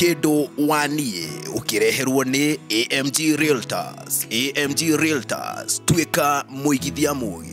Kĩndũ wa niĩ ũkĩreherwo nĩ AMG Realtors. AMG Realtors, tuĩka mũigithia mũgĩ.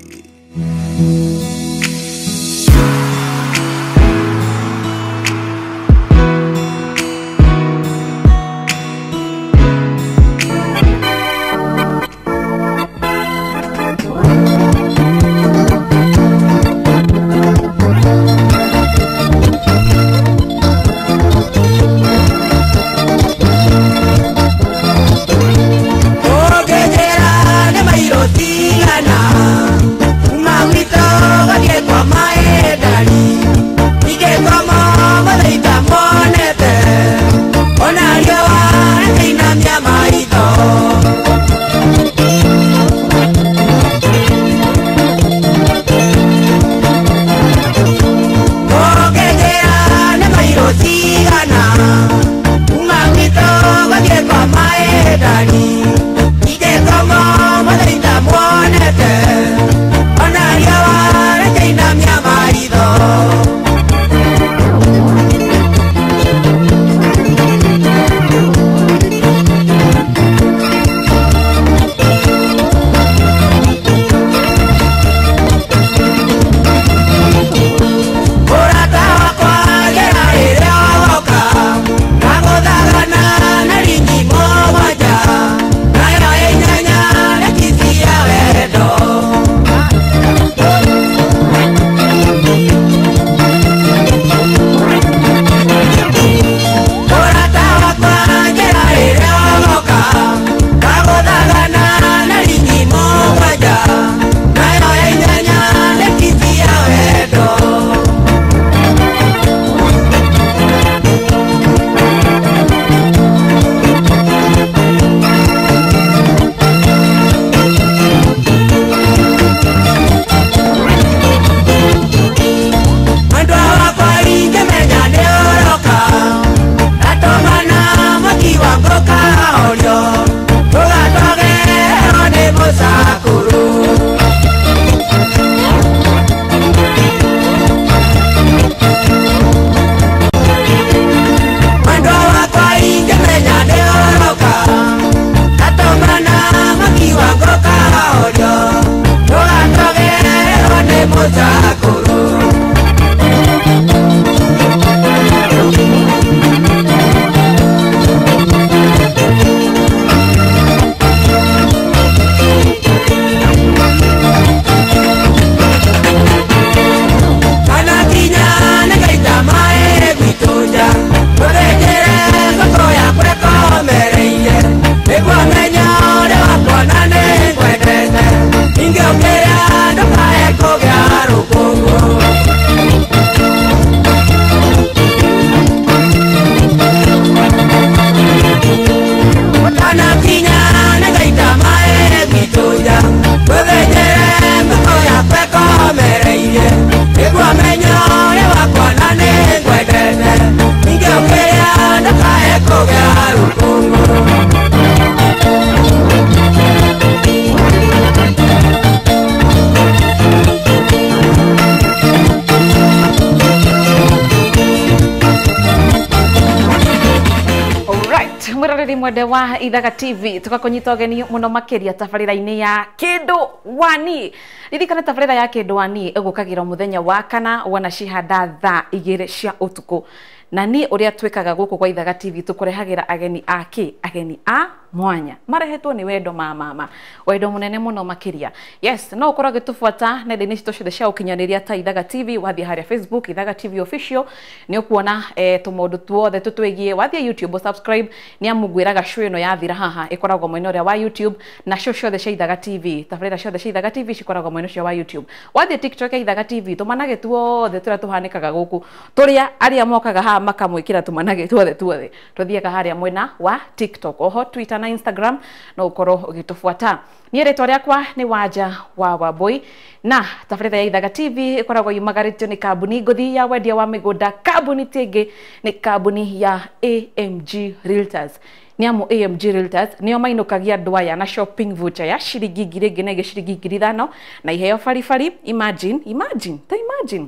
Mwende wa Ithaga TV tugakunyita ũgeni mũno makĩria tabarĩra-inĩ ya Kĩndũ Wani. Ririkana tabarĩra ya Kĩndũ Wani ĩgũkagĩra mũthenya wa kana wana cihanda thaa 2 cia ũtukũ. Na niĩ ũrĩa twĩkaga gũkũ kwa Ithaga TV tũkũrehagĩra ageni ake, ageni a mwanya marehetwo nĩ wendo ma mama, wendo mũnene mũno makĩria. Yes, no ũkorwo ũgĩtũbuata nenda-inĩ citũ ciothe cia ũkinyanĩria ta Ithaga TV, wathiĩ harĩa Facebook Ithaga TV official nĩ ũkuona tũmaũndũ tuothe tũtwĩgiĩ. Wathiĩ YouTube subscribe, nĩ amu ngwĩraga show ĩno yathira haha ĩkoragwo mwena ũrĩa wa YouTube, na show ciothe cia Ithaga TV, tabarĩra ciothe cia Ithaga TV cikoragwo mwena ũcio wa YouTube. Wathiĩ TikTok ya Ithaga TV, tũmanage tuothe tũrĩa tũhanĩkaga gũkũ, tũrĩa arĩa mokaga haha makamwĩkĩra tũmanage tuothe tuothe tũthiaga harĩa mwena wa TikTok, oho Twitter na Instagram no ukorwo ũgĩtũbuata. Niĩ rĩtwa rĩakwa nĩ Wanja wa Wambui, na tabarĩra ya Ithaga TV ĩkoragwo yumagarĩtio nĩ kambuni ngũthi ya wendia wa mĩgũnda, kambuni tingĩ nĩ kambuni ya AMG Realtors. Nĩ amu AMG Realtors nĩo mainũkagia andũ aya na shopping voucher ya ciringi 1000 nginya ciringi 5000 na iheo baribari. Imagine, imagine, ta imagine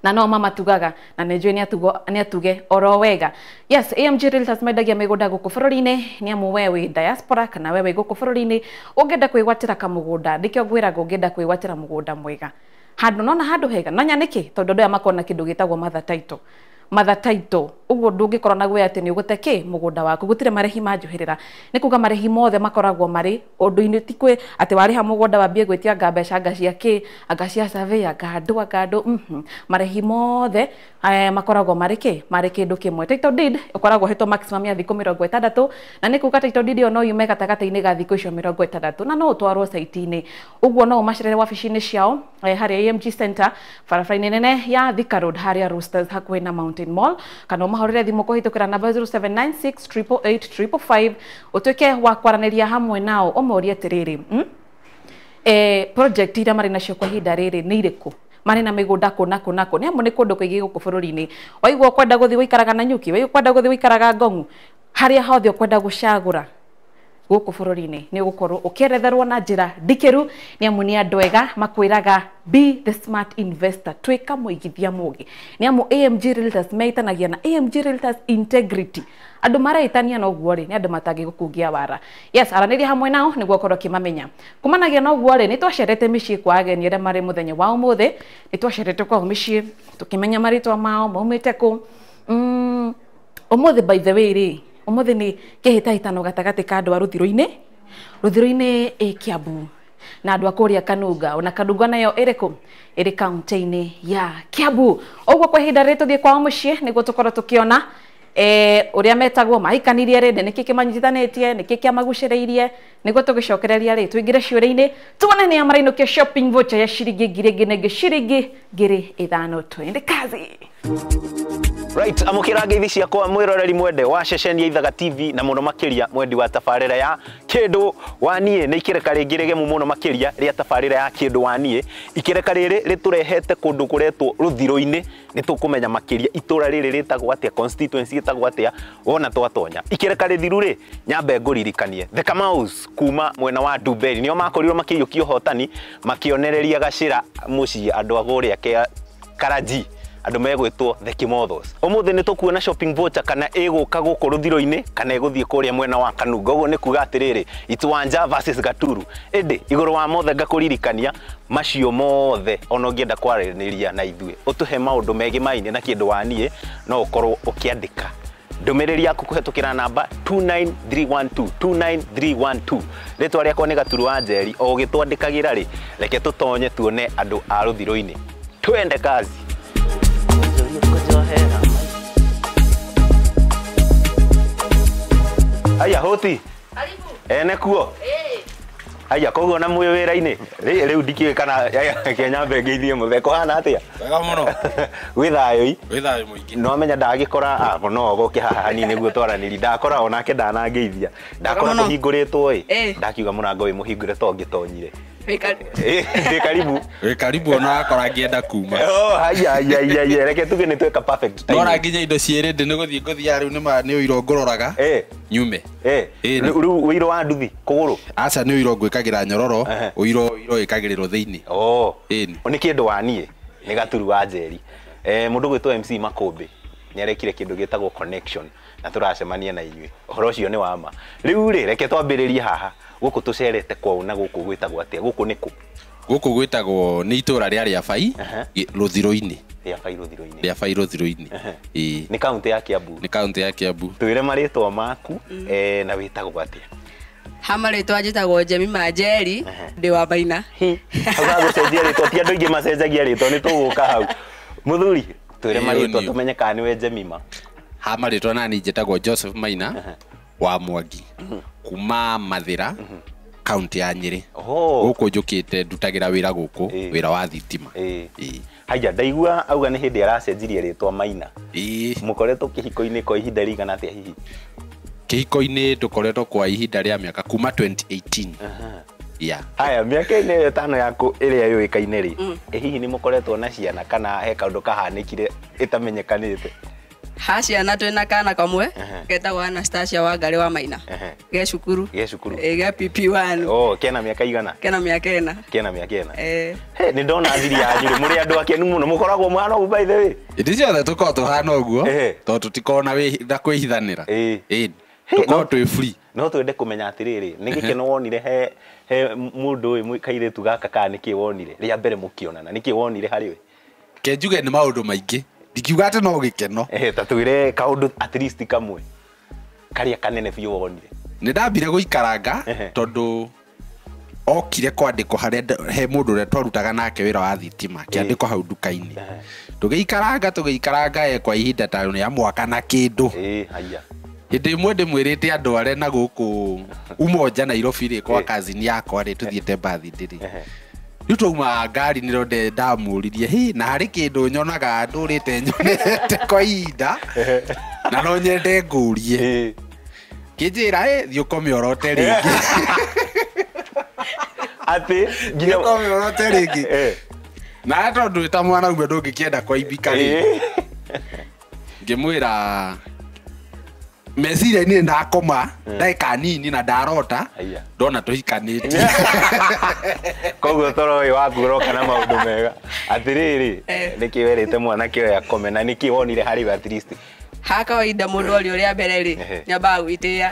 Na no mamatugaga na nĩ njũĩ nĩ atuge oro wega. Yes, AMG Realtors mendagia mĩgũnda gũkũ bũrũri-inĩ, nĩ amu we wĩ diaspora kana we wĩ gũkũ bũrũri-inĩ ũngĩenda kwĩgwatĩra kamũgũnda, nĩkĩo ngwĩraga ũngĩenda kwĩgwatĩra mũgũnda mwega handũ nona handũ hega nonya nĩkĩ, tondũ andũ aya makoragwo na kĩndũ gĩtagwo mother title. Mother title ũguo ndũngĩkorwo na guoya atĩ nĩ ũgũte kĩ mũgũnda waku, gũtirĩ marĩhi ma njoherera, nĩ kuga marĩhi mothe makoragwo marĩ ũndũ-inĩ, ti kwĩ atĩ warĩha mũgũnda wambie gwĩtia anga mbeca anga cia kĩ, anga cia survey, anga andũ anga andũ, marĩhi mothe makoragwo marĩ kĩ, marĩ kĩndũ kĩmwe. Title deed ũkoragwo ũhetwo maximum ya thikũ 60, na nĩ kuga title deed ĩyo no yume gatagatĩ-inĩ ga thikũ icio 60, na no ũtwarwo site-inĩ, ũguo no ũmacerere wabici-inĩ ciao harĩa AMG Center barabara-inĩ nene ya Thika Road harĩa Roosters hakuhĩ na Mountain Mall, kana ũmahũrĩre thimũ kũhĩtũkĩra namba 0796 888 555 ũtuĩke wa kwaranĩria hamwe nao ũmorie atĩrĩrĩ, project iria marĩ nacio kwa ihinda rĩrĩ nĩ irĩkũ, marĩ na mĩgũnda kũ na kũ na kũ, nĩ amu nĩ kũndũ kũingĩ gũkũ bũrũri-inĩ. Waigua ũkwenda gũthiĩ gũikaraga Nanyuki, waigua ũkwenda gũthiĩ gũikaraga Ngong'u, harĩa hothe ũkwenda gũcagũra gũkũ bũrũri-inĩ nĩ ũgũkorwo ũkĩeretherwo na njĩra ndikĩru, nĩ amu nĩ andũ ega makwĩraga be the smart investor, tuĩka mũigithia mũgĩ, nĩ amu AMG Realtors meitanagia na AMG Realtors integrity, andũ mareitania na ũguo rĩ nĩ andũ matangĩgũkungia wara. Yes, aranĩria hamwe nao nĩguo ũkorwo ũkĩmamenya. Kumanagia na ũguo rĩ, nĩ twacerete mĩciĩ kwa ageni arĩa marĩ mũthenya wa ũmũthĩ, nĩ twacerete kwao mĩciĩ tũkĩmenya marĩtwa mao, maumĩte kũ. Ũmũthĩ by the way rĩ, ũmũthĩ nĩ kĩhĩtahĩtano gatagatĩ ka andũ a rũthirũ-inĩ, rũthirũ-inĩ ĩ Kiambu na andũ a kũrĩa Kanunga, ona Kanunga nayo ĩrĩ kũ, ĩrĩ kaunti-inĩ ya Kiambu. Ũguo kwa ihinda rĩrĩ tũthiĩ kwao mũciĩ nĩguo tũkorwo tũkĩona ũrĩa metagwo, mahikanirie rĩ, nĩkĩ kĩmanyitithanĩtie, nĩkĩ kĩamagucĩrĩirie, nĩguo tũgĩcokereria rĩ tũingĩre ciũria-inĩ tuone nĩa marainũkia shopping voucher ya ciringi 1000 na ĩngĩ ciringi 5000. Twende kazi. Right, amukira ngeithi ciakwa mwiroreri mwende wa ceceni ya Ithaga TV na muno makiria mwendi wa tabarĩra ya Kĩndũ wa Niĩ. Nĩ ikĩreka rĩngĩ rĩgemu mũno makĩria rĩa tabarĩra ya Kĩndũ wa Niĩ. Ikĩreka rĩrĩ rĩtũrehete kũndũ kũretwo rũthirũ-inĩ, nĩ tũkũmenya makĩria itũra rĩrĩ rĩtagwo atĩa, constituency ĩtagwo atĩa, wona twatonya. Ikĩreka rĩthiru rĩ, nyambe ngũririkanie The Kamaus kuma mwena wa Ndumberi nĩo makorirwo makĩiyũkia ũhotani makĩonereria gacĩra mũciĩ andũ a kũrĩa Karaji, andũ megwĩtwo The Kimothos. Ũmũthĩ nĩ tũkuona shopping voucher kana ĩgũka gũkũ rũthirũ-inĩ kana ĩgũthiĩ kũrĩa mwena wa Kanunga. Ũguo nĩ kuga atĩrĩrĩ, Itwanja versus Gaturu. Ĩndĩ igũrũ wa mothe ngakũririkania macio mothe, ona ũngĩenda kwaranĩria na ithuĩ ũtũhe maũndũ megĩmaine na Kĩndũ wa Niĩ, no ũkorwo ũkĩandĩka ndũmĩrĩri yaku kũhetũkĩra namba 29312 29312. Rĩtwa rĩakwa nĩ Gaturu wa Njeri. O ũgĩtwandĩkagĩra rĩ, reke tũtonye tuone andũ a rũthirũ-inĩ. Twende kazi. Aya hoti. Karibu. Ene kuo. Aya koguo na mwĩ wĩra-inĩ. Rĩu ndikĩũĩ kana Kenya ngeithie mũthee kũhana atĩa? Wega mũno. Gwĩ thayũ i? Gwĩ thayũ mũingĩ. No amenya ndagĩkora no gũke haha hanini nĩguo twaranĩrie. Ndakora onake ndanangeithia. Ndakora kũhingũrĩtwo ĩ. Ndakiuga mũrango wĩ mũhingũre to ngĩtonyire. Wĩ karibu. Wĩ karibu ona wakora ngĩenda kuma. Oh, haya haya haya, reke tuge nĩ tweka perfect timing. Nora nginya indo ciĩrĩ ndĩ nĩ gũthiĩ ngũthiaga rĩu nĩ ũiro ngũroraga. Nyume. Rĩu ũiro wa nduthi kũgũrũ? Aca nĩ ũiro ngwĩkagĩra nyororo, ũiro wĩkagĩrĩrwo thĩinĩ. Oh. Nĩ Kĩndũ wa Niĩ, nĩ Gaturu wa Njeri. Mũndũ gwĩtwo MC Makũmbĩ nĩ arekire kĩndũ gĩtagwo connection na tũracemania na inyuĩ. Ũhoro ũcio nĩ wa ma. Rĩu rĩ, reke twambĩrĩrie haha. Gũkũ tũcerete kwao na gũkũ gwĩtagwo atĩa? Gũkũ nĩ kũ? Gũkũ gwĩtagwo nĩ itũra rĩa Rĩabai rũthirũ-inĩ. Rĩabai rũthirũ-inĩ. Rĩabai rũthirũ-inĩ. Ĩĩ. Nĩ kaunti ya Kiambu. Nĩ kaunti ya Kiambu. Twĩre marĩtwa maku na wĩtagwo atĩa? Ha marĩtwa njĩtagwo Jemima Njeri, ndĩ wa Maina. Hau gũcenjia rĩtwa, ti andũ aingĩ macenjagia rĩtwa, nĩ tũgũka hau. Mũthuri, twĩre marĩtwa tũmenye kana nĩwe Jemima. Ha marĩtwa nani njĩtagwo Joseph Maina wa Mwangi kuma Mathira kaunti ya Nyeri. Gũkũ njũkĩte ndutagĩra wĩra gũkũ, wĩra wa thitima. Haya, ndaigua auga nĩ hĩndĩ aracenjirie rĩtwa Maina. Mũkoretwo kĩhiko-inĩ kwa ihinda rĩigana atĩa hihi? Kĩhiko-inĩ tũkoretwo kwa ihinda rĩa mĩaka kuma 2018. Yeah. Haya, mĩaka-inĩ ĩyo ĩtano yaku ĩrĩa yũĩkaine rĩ, hihi nĩ mũkoretwo na ciana kana he kaũndũ kahanĩkire ĩtamenyekanĩte? Ha ciana twina kana kamwe getagwo Anastasia Wangari wa Maina. Ge cukuru. Ge cukuru. Ge PP1. Oh, kena miaka igana? Kena miaka ena. Kena miaka ena. He, ni ndona thiri yanyu ri muri andu akenu muno mukoragwo mwana u by the way. Indi ciothe tukoragwo tuhana uguo tondu tutikoragwo na kwihithanira. Tukoragwo twi free. No twende kumenya atiriri, ni gikeno wonire he mundu uyu kairitu gaka kana niki wonire ria mbere mukionana, niki wonire hari we? Ke njuge ni maundu maingi. Ndikiuga ati no gikeno. Ta twire kaundu at least kamwe karia kanene biũ wonire. Ni ndambire guikaranga tondu okire kwandikwo haria he mundu uria twarutaga nake wira wa thitima kiandikwo hau nduka-ini. Tugĩikaranga kwa ihinda ta rĩa mwaka na kĩndũ. Haya. Hĩndĩ ĩmwe ndĩmwĩrĩte andũ arĩa na gũkũ Umoja Nairobi rĩ kwa cousin yakwa rĩ tũthiĩte birthday rĩ. Rĩu twauma ngari nĩro ndamũririe hi na harĩ kĩndũ nyonaga ndũrĩte nyonete kwa ihinda na no nyende ngũrie. Kĩnjĩra thiĩ ũkome ũrote rĩngĩ. Atĩ nginya ũkome ũrote rĩngĩ. Na tondũ ta mwanaume ndũngĩkĩenda kwaimbika rĩngĩ. Ngĩmwĩra meciria-inĩ ndakoma ndagĩka nini na ndarota ndona tũhikanĩtie. Koguo toro ũyũ waku ũroka na maũndũ mega. Atĩrĩrĩ, nĩkĩ werĩte mwanake ũyũ akome na nĩkĩ wonire harĩ we at least? Ha kawaida mũndũ ũrĩa ũrĩa mbere rĩ nyambaga gwĩtĩĩa.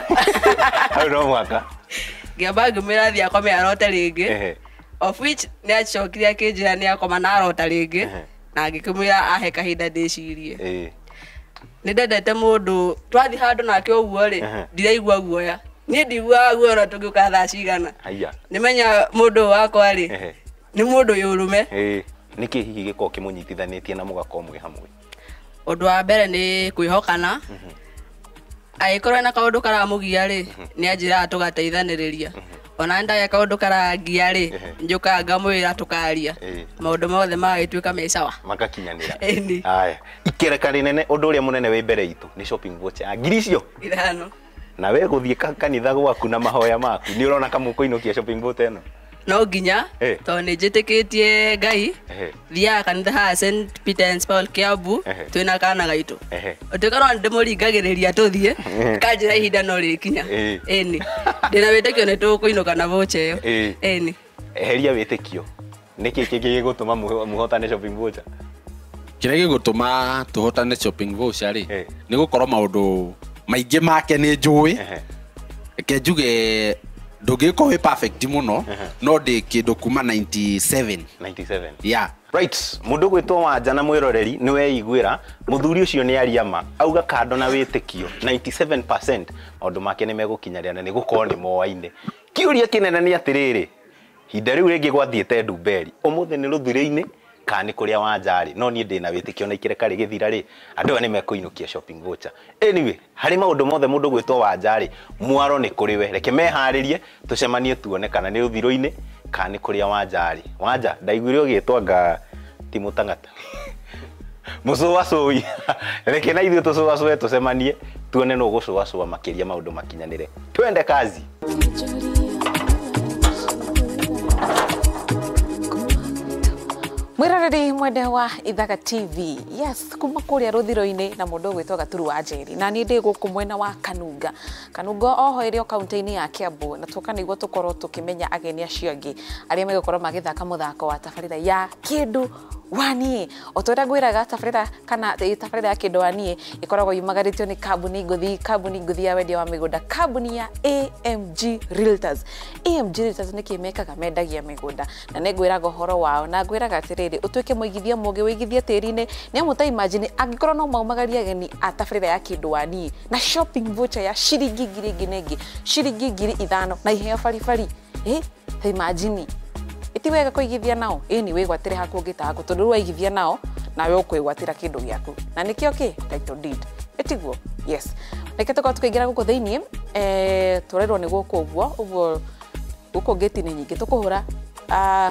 Hau no mũhaka. Ngĩamba ngĩmwĩra athiĩ akome arote rĩngĩ. Of which nĩ acokire akĩnjĩra nĩ akoma na arota rĩngĩ na ngĩkĩmwĩra ahe kahinda ndĩcirie. Nĩ ndendete mũndũ twathiĩ handũ nake ũguo rĩ ndiraigua guoya. Niĩ ndiguaga guoya ona tũngĩũka thaa cigana. Nĩmenya mũndũ ũyũ wakwa rĩ nĩ mũndũ wĩ ũrũme. Nĩkĩ hihi gĩkoragwo kĩmũnyitithanĩtie na mũgakorwo mwĩ hamwe? Ũndũ wa mbere nĩ kwĩhokana. Angĩkorwo ena kaũndũ karamũgia rĩ nĩ anjĩraga tũgateithanĩrĩria. Ona ndagĩa kaũndũ karangia rĩ njũkaga ngamwĩra tũkaria. Maũndũ mothe magagĩtuĩka me sawa. Magakinyanĩra. Haya. Ikereka rĩnene ũndũ ũrĩa mũnene wĩ mbere itũ nĩ shopping voucher ya ngiri icio 5. Na we gũthiĩ kanitha gwaku na mahoya maku nĩ ũrona kamũkũinũkia shopping voucher ĩno? No nginya tondũ nĩ njĩtĩkĩtie Ngai. Thiaga kanitha haha St Peter and Paul Kiambu twĩna kana gaitũ. Ũtuĩka no ndĩmũringagĩrĩria tũthiĩ kanjĩra ihinda no rĩkinya. Ĩni ndĩna wĩtĩkio nĩ tũkũinũka na voucher ĩyo. Ĩni eheria wĩtĩkio. Nĩkĩ kĩngĩ gĩgũtũma mũhotane shopping voucher? Kĩrĩa gĩgũtũma tũhotane shopping voucher rĩ nĩ gũkorwo maũndũ maingĩ make nĩ njũĩ. Reke njuge ndũngĩkorwo wĩ perfect mũno no ndĩ kĩndũ kuma 97. 97. Yeah. Right, mũndũ gwĩtwo Wanja na mwĩroreri nĩ weiguĩra mũthuri ũcio nĩ aria ma auga kando na wĩtĩkio 97% maũndũ make nĩ megũkinyanĩra na nĩ gũkorwo nĩ moaine. Kĩũria kĩnene nĩ atĩrĩrĩ, ihinda rĩu rĩngĩ gwathiĩte Ndumberi, ũmũthĩ nĩ rũthirĩ-inĩ kana nĩ kũrĩa Wanja rĩ, no niĩ ndĩna wĩtĩkio na ikĩreka rĩgĩthira rĩ andũ aya nĩ mekũinũkia shopping voucher. Anyway, harĩ maũndũ mothe mũndũ gwĩtwo Wanja rĩ mwaro nĩ kũrĩ we, reke meharĩrie tũcemanie tuone kana nĩ rũthirũ-inĩ kana nĩ kũrĩa Wanja rĩ. Wanja ndaiguire ũgĩtwo anga ti mũtang'ata mũcũacũi. Reke na ithuĩ tũcũacũe tũcemanie tuone nũ ũgũcũacũa makĩria maũndũ makinyanĩre. Twende kazi. Mwiroreri mwende wa Ithaga TV. Yes, kuma kuria ruthiro-ini na mundu gwitwo Gaturu wa Njeri. Na ni ndi guku mwena wa Kanunga. Kanunga oho ĩrĩ kaunti-inĩ ya Kiambu na tuoka niguo tukorwo tukimenya ageni acio angĩ arĩa megũkorwo magĩthaka mũthako wa tabarĩra ya Kĩndũ Waniĩ. O ta ũrĩa ngwĩraga tabarĩra kana tabarĩra ya Kĩndũ Waniĩ ĩkoragwo yumagarĩtio nĩ kambuni ngũthi ya wendia wa mĩgũnda, kambuni ya AMG Realtors. AMG Realtors nĩkĩ mekaga? Mendagia mĩgũnda na nĩ ngwĩraga ũhoro wao na ngwĩraga atĩrĩrĩ ũtuĩke mũigithia mũgĩ wĩigithie tĩri-inĩ nĩ amu ta imagine angĩkorwo no maumagarie ageni a tabarĩra ya Kĩndũ Waniĩ na shopping voucher ya ciringi ngiri ĩngĩ na ĩngĩ, ciringi 5,000 na iheo baribari. Ta imagine iti wega kũigithia nao. Ĩni wĩgwatĩre haku ũngĩta haku tondũ rĩu waigithia nao nawe ũkwĩgwatĩra kĩndũ gĩaku na nĩkĩo kĩ title deed ĩtiguo. Yes, reke tũkorwo tũkĩingĩra gũkũ thĩiniĩ. Tũrerwo nĩ gũkũ ũguo gũkũ ngĩti nĩ nyingĩ tũkũhũra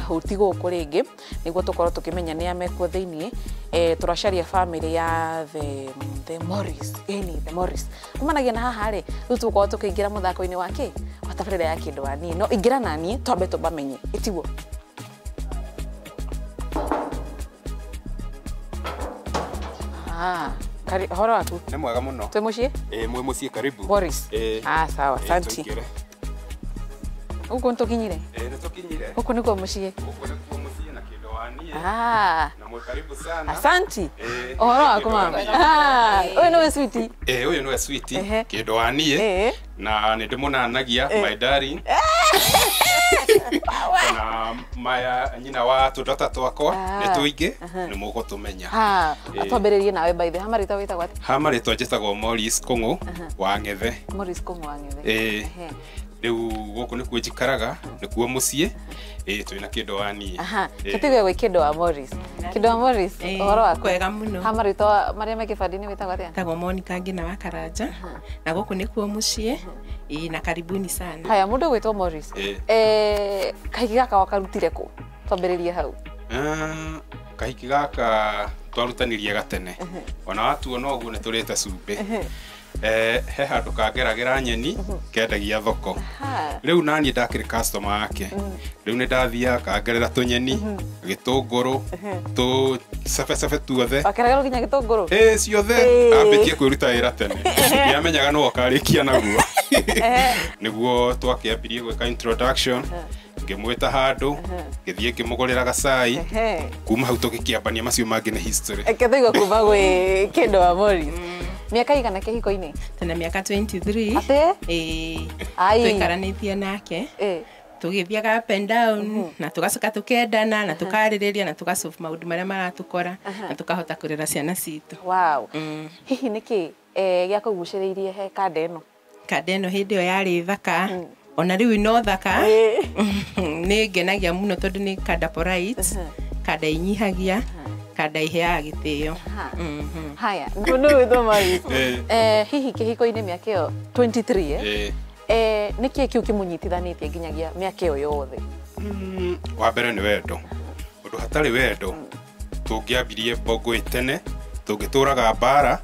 huti gũkũ rĩngĩ nĩguo tũkorwo tũkĩmenya nĩa mekuo thĩiniĩ. Tũracaria family ya the Morris. Ĩni the Morris kumanagia na haha rĩ rĩu tũgũkorwo tũkĩingĩra mũthako-inĩ wa kĩ wa tabarĩra ya Kĩndũ Waniĩ. No ingĩra naniĩ twambe tũbamenye ĩtiguo. Kari horo waku? Nĩ mwega mũno. Twĩ mũciĩ? Ĩĩ mwĩ mũciĩ karibu. Boris. Ĩĩ. Ah sawa, asante. Huko ntokinyire? Ĩĩ nĩtũkinyire. Huko niko mũciĩ. Huko nĩkuo mũciĩ na kĩndũ wanie. Ah. Na mwĩ karibu sana. Asante. Ĩĩ. Ũhoro waku mama? Ah, ũyũ nĩwe sweetie. Ĩĩ ũyũ nĩwe sweetie kĩndũ wanie. Na nĩ ndĩmũnanagia my darling. Na maya nyina wa tũndota twakwa nĩ tũingĩ nĩ mũgũtũmenya. Ha, atwambĩrĩrie nawe by the ha marĩtwa wĩtagwo atĩa? Ha marĩtwa njĩtagwo Maurice Kũng'ũ wa Ng'ethe. Maurice Kũng'ũ wa Ng'ethe. Ĩĩ. Rĩu gũkũ nĩkuo njikaraga, nĩkuo mũciĩ. Ĩĩ twĩna kĩndũ wa niĩ. Aha, tũtige gwĩ kĩndũ wa Maurice. Kĩndũ wa Maurice, ũhoro waku? Kwega mũno. Ha marĩtwa marĩa me kĩbandĩ-inĩ wĩtagwo atĩa? Njĩtagwo Monica Ngina wa Karanja. Na gũkũ nĩkuo mũciĩ. Ĩĩ na karibuni sana. Haya, mũndũ ũgwĩtwo Maurice. Kahiki gaka wakarutire kũ? Twambĩrĩrie hau. Kahiki gaka twarutanirie gatene. Ona watuona ũguo nĩ tũrĩte cumbĩ. He handũ kangeragĩra nyeni kendagia thoko. Rĩu naniĩ ndakĩrĩ customer yake. Rĩu nĩ ndathiaga kangerera tũnyeni, gĩtũngũrũ, tũcebecebe tuothe. Wakeragĩrwo nginya gĩtũngũrũ? Ĩĩ ciothe. Ambĩtie kwĩruta wĩra tene. Ndiamenyaga no ũkarĩkia naguo. Nĩguo twakĩambirie gwĩka introduction. Ngĩmwĩta handũ, ngĩthiĩ ngĩmũgũrĩra gacai. Kuma hau tũgĩkĩambania macio mangĩ nĩ history. Reke tũigue kuma gwĩ kĩndũ wa Maurice. Miaka igana kĩhiko-inĩ? Tena miaka 23. Atĩ? Ĩĩ. Ai. Tũikaranĩtie nake. Tũgĩthiaga up and down na tũgacoka tũkendana na tũkarĩrĩria na tũgasolve maũndũ marĩa maratũkora na tũkahota kũrera ciana citũ. Wow. Hihi nĩkĩ gĩakũgucĩrĩirie he kanda ĩno? Kanda ĩno hĩndĩ ĩyo yarĩ thaka. Ona rĩu no thaka. Nĩ ngenagia mũno tondũ nĩ kanda polite, kanda inyihagia, kanda iheaga gĩtĩo. Haya, mũndũ ũgwĩtwo Maurice. Hihi kĩhiko-inĩ mĩaka ĩyo 23 nĩkĩĩ kĩu kĩmũnyitithanĩtie nginyagia mĩaka ĩyo yothe? Wa mbere nĩ wendo. Ũndũ hatarĩ wendo tũngĩambirie mbongo tene, tũngĩtũraga mbara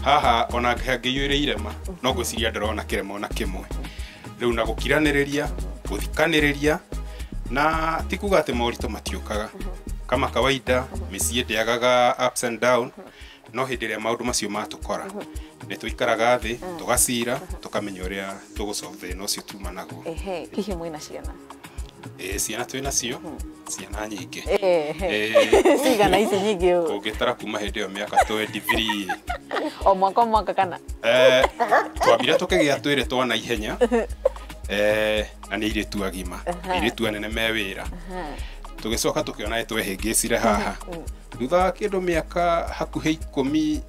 haha ona hangĩiyũire irema no ngwĩciria ndĩrona kĩrema ona kĩmwe. Rĩu na gũkiranĩrĩria, gũthikanĩrĩria na ti kuga atĩ moritũ matiũkaga. Kama kawaida mĩciĩ ndĩagaga ups and down, no hĩndĩ ĩrĩa maũndũ macio matũkora nĩ tũikaraga thĩ tũgacira tũkamenya ũrĩa tũgũsolve thĩna ũcio tuma naguo. Hihi mwĩna ciana? Ĩĩ ciana twĩ nacio, ciana nyingĩ. Cigana ici nyingĩ ũũ? Ũngĩtara kuma hĩndĩ ĩyo mĩaka 23. O mwaka o mwaka kana? Twambire tũkĩgĩa twĩrĩ twa naihenya. Na nĩ airĩtu agima, airĩtu anene me wĩra. Tũgĩcoka tũkĩona twehĩngĩcire haha. Thutha wa kĩndũ mĩaka hakuhĩ 10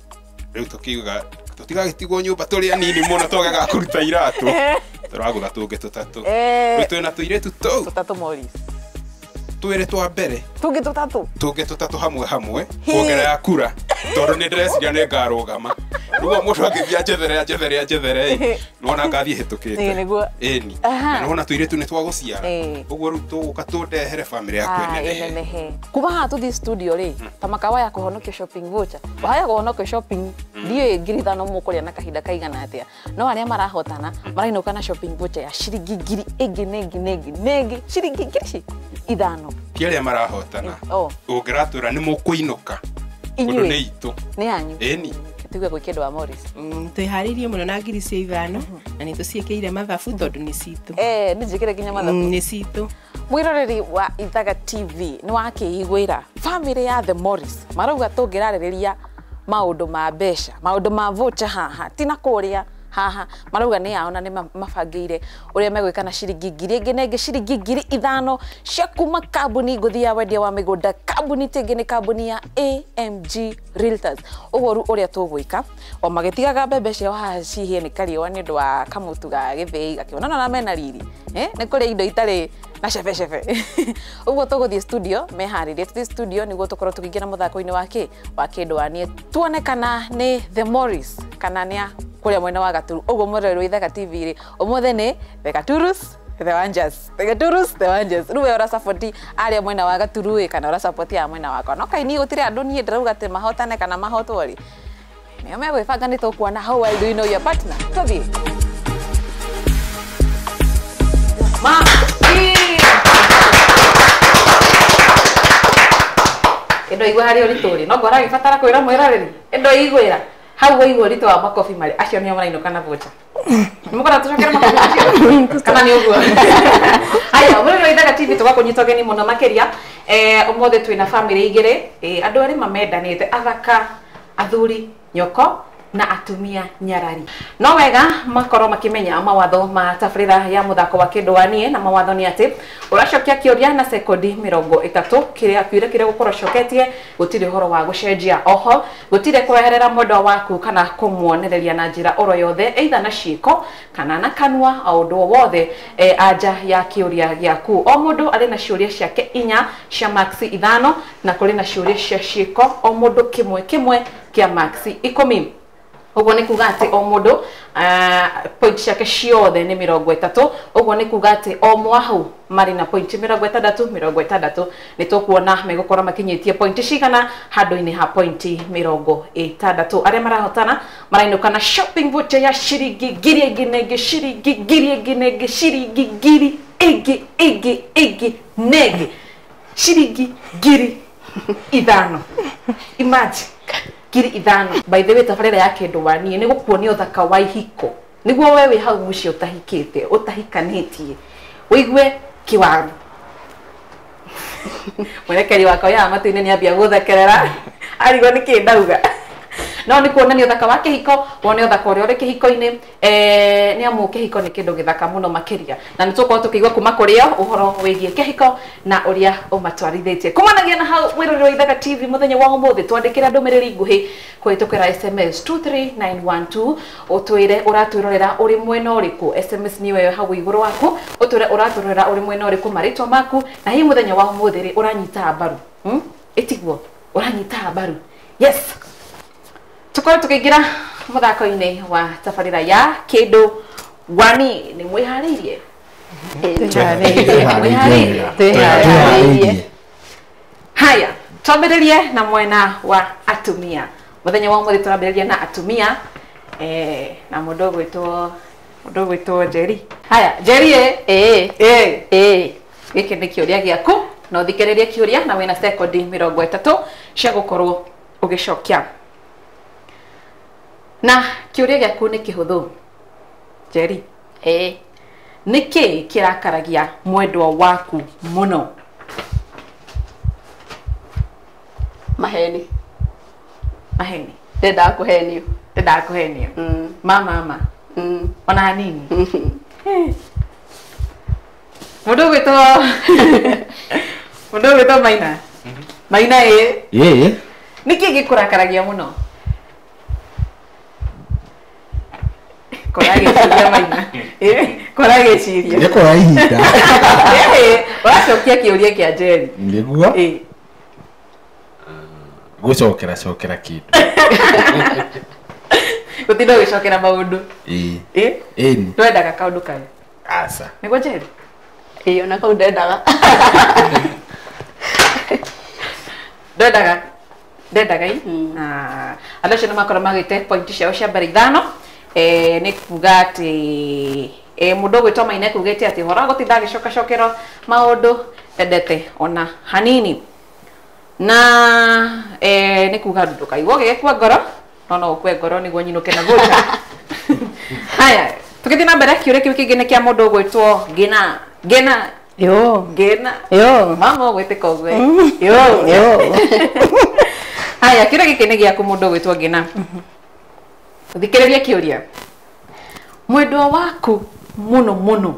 rĩu tũkiuga tũtigagĩtigwo nyũmba tũrĩ anini mũno twagaga kũruta iratũ. Tũragũra tũngĩ tũtatũ. Rĩu twĩna tũirĩtu tũu. Tũtatũ Maurice. Twĩrĩ twa mbere. Tũngĩ tũtatũ. Tũngĩ tũtatũ hamwe hamwe kuongerera kura tondũ nĩ ndĩreciria nĩ ngarũgama. Rĩu mũndũ angĩthiĩ anjethere anjethere anjethere nĩwona ngathiĩ hĩtũkĩte. Nĩguo. Ĩni. Na nĩwona tũirĩtu nĩ twagũciara. Ũguo rĩu tũgũka tũndehere bamĩrĩ yaku ĩnenehe. Kuma haha tũthiĩ studio rĩ, ta makawa ya kũhonokia shopping voucher. Wahaya kũhonokia shopping ndiũĩ 5,000 mũkũrĩa na kahinda kaigana atĩa. No arĩa marahotana marainũka na shopping voucher ya ciringi 1,000 ĩngĩ na ĩngĩ na ĩngĩ na ĩngĩ ciringi 5,000. Ti arĩa marahotana. Ũngĩratwĩra nĩ mũkũinũka. Ũndũ nĩ itũ. Nĩ yanyu. Ĩni. Tuge gwĩ kĩndũ wa Maurice. Twĩharĩirie mũno na 5,000 na nĩ tũciĩkĩire mathabu tondũ nĩ citũ. Nĩ njĩkĩre nginya mathabu. Nĩ citũ. Mwĩroreri wa Ithaga TV nĩ wakĩiguĩra family ya The Maurice marauga tũngĩrarĩrĩria maũndũ ma mbeca, maũndũ ma voucher haha ti na kũrĩa haha marauga nĩ yao na nĩ mabangĩire ũrĩa megwĩka na ciringi 1,000 ĩngĩ na ĩngĩ ciringi 5,000 cia kuma kambuni ngũthi ya wendia wa mĩgũnda kambuni tĩngĩ nĩ kambuni ya AMG Realtors. Ũguo rĩu ũrĩa tũgwĩka o magĩtigaga mbembe ciao haha cihĩe nĩ kariũa nĩ ũndũ wa kamũtu ga gĩthĩi gakĩona na mena riri nĩ kũrĩa indo itarĩ na cebe cebe. Ũguo tũgũthiĩ studio meharĩrie tũthiĩ studio nĩguo tũkorwo tũkĩingĩra mũthako-inĩ wa kĩ wa kĩndũ wa niĩ tuone kana nĩ The Maurice kana nĩ a kũrĩa mwena wa Gaturu. Ũguo mwĩroreri wa Ithaga TV rĩ, ũmũthĩ nĩ The Gaturus The Wanjas. The Gaturus The Wanjas. Rĩu we ũracaboti arĩa mwena wa Gaturu ĩ kana ũracaboti a mwena wakwa. No kaini gũtirĩ andũ niĩ ndĩrauga atĩ mahotane kana mahotwo rĩ. Nĩo megwĩbanga nĩ tũkuona how well do you know your partner. Tũthiĩ. Ma Ĩndo igua harĩ ũritũ rĩ, no ngora agĩbatara kwĩra mwĩroreri. Ĩndo igwĩra. Hau waigua ũritũ wa makobi marĩ acio nĩo marainũka na voucher. Nĩmũkora tũcokere makobi macio kana nĩ ũguo? Haya, mũrori wa Ithaga TV tũgakũnyita ũgeni mũno makĩria. Ũmũthĩ twĩna family igĩrĩ, andũ arĩa mamendanĩte, athaka, athuri nyoko na atumia nyarari. No wega makorwo makimenya mawatho ma tabarĩra ya mũthako wa kĩndũ wa niĩ, na mawatho nĩ atĩ ũracokia kĩũria na sekondi 30 kĩrĩa kĩũria kĩrĩa gũkorwo ũcoketie gũtirĩ ũhoro wa gũcenjia. Oho gũtirĩ kweherera mwendwa waku kana kũmuonereria na njĩra oro yothe, either na ciĩko kana na kanua, o ũndũ o wothe anja ya kĩũria gĩaku. O mũndũ arĩ na ciũria ciake 4 cia max 5, na kũrĩ na ciũria cia ciĩko o mũndũ kĩmwe kĩmwe kĩa max 10. Ũguo nĩ kuga atĩ o mũndũ point ciake ciothe nĩ 30. Ũguo nĩ kuga atĩ o mwahu marĩ na point 60 60. Nĩ tũkuona megũkorwo makinyĩtie point cigana handũ-inĩ ha point 60. Arĩa marahotana marainũka na shopping voucher ya ciringi 1000 ĩngĩ na ĩngĩ, ciringi 1000 ĩngĩ na ĩngĩ, ciringi 1000 ĩngĩ ĩngĩ ĩngĩ na ĩngĩ, ciringi 5000. Imagine 5000. By the way, tabarĩra ya kĩndũ wa niĩ nĩ gũkuonia ũthaka wa ihiko, nĩguo we wĩ hau mũciĩ ũtahikĩte ũtahikanĩtie ũigue kĩwaru. Mwerekeri wakwa ya matu-inĩ nĩambia gũthekerera arigwo nĩkĩ ndauga. No nĩ kuonania ũthaka wa kĩhiko, wone ũthaka ũrĩa ũrĩ kĩhiko-inĩ, nĩ amu kĩhiko nĩ kĩndũ gĩthaka mũno makĩria, na nĩ tũgũkorwo tũkĩigua kuma kũrĩ o ũhoro wĩgiĩ kĩhiko na ũrĩa ũmatwarithĩtie. Kumanagia na hau mwĩroreri wa Ithaga TV mũthenya wa ũmũthĩ, twandĩkĩra ndũmĩrĩri nguhĩ kũhĩtũkĩra SMS 23912 ũtwĩre ũratwĩrorera ũrĩ mwena ũrĩkũ. SMS nĩ wewe hau igũrũ waku, ũtwĩre ũratwĩrorera ũrĩ mwena ũrĩkũ, marĩtwa maku, na hihi mũthenya wa ũmũthĩ rĩ ũranyita mbaru. Ĩtiguo ũranyita mbaru. Yes, tukorwo tukiingira muthako-inĩ wa tabarĩra ya kĩndũ wani. Nĩ mwĩharĩirie? Twĩharĩirie. Haya, twambĩrĩrie na mwena wa atumia. Mũthenya wa ũmũthĩ tũrambĩrĩria na atumia, na mũndũ ũgwĩtwo Njeri. Haya, Njeri, gĩkĩ nĩ kĩũria gĩaku, na ũthikĩrĩrie kĩũria na wĩna sekondi 30 cia gũkorwo ũgĩcokia. Na kĩũria gĩaku nĩ kĩhũthũ. Njeri, nĩ kĩĩ kĩrakaragia mwendwa waku mũno? Maheni. Maheni. Ndendaga kũhenio. Ndendaga kũhenio. Mama. Ona hanini. Mũndũ ũgwĩtwo Maina. Maina ĩ. Nĩ kĩĩ gĩkũrakaragia mũno? Kora Maina. Kora gĩciria. Nĩ kora ihinda. Ũracokia kĩũria kĩa Njeri. Nĩguo. Gũcokera cokera kĩndũ. Gũtinda ũgĩcokera maũndũ. Ĩĩ. Ndwendaga kaũndũ kau. Aca. Nĩguo Njeri? Ĩĩ, ona kau ndendaga. Ndendaga. Ndendaga i? Andũ acio nĩ makorwo magĩte point ciao cia mbere 5. Nĩ kuga atĩ mũndũ ũgwĩtwo Maina ekugĩte atĩ ũhoro wa gũtinda agĩcokacokera maũndũ ndendete ona hanini. Na nĩ kuga ndũkaigua ũgĩgĩkua ngoro, no ũkue ngoro nĩguo nyinũke na voucher. Haya, tũgĩthiĩ na mbere, kĩũria kĩu kĩngĩ nĩ kĩa mũndũ ũgwĩtwo Ngĩna. Ngĩna. Yo. Ngĩna. Yo. Mama ũgwĩtĩka ũguo. Yo. Yo. Haya, kĩũria gĩkĩ nĩ gĩaku mũndũ ũgwĩtwo Ngĩna. Thikĩrĩria kĩũria. Mwendwa waku mũno mũno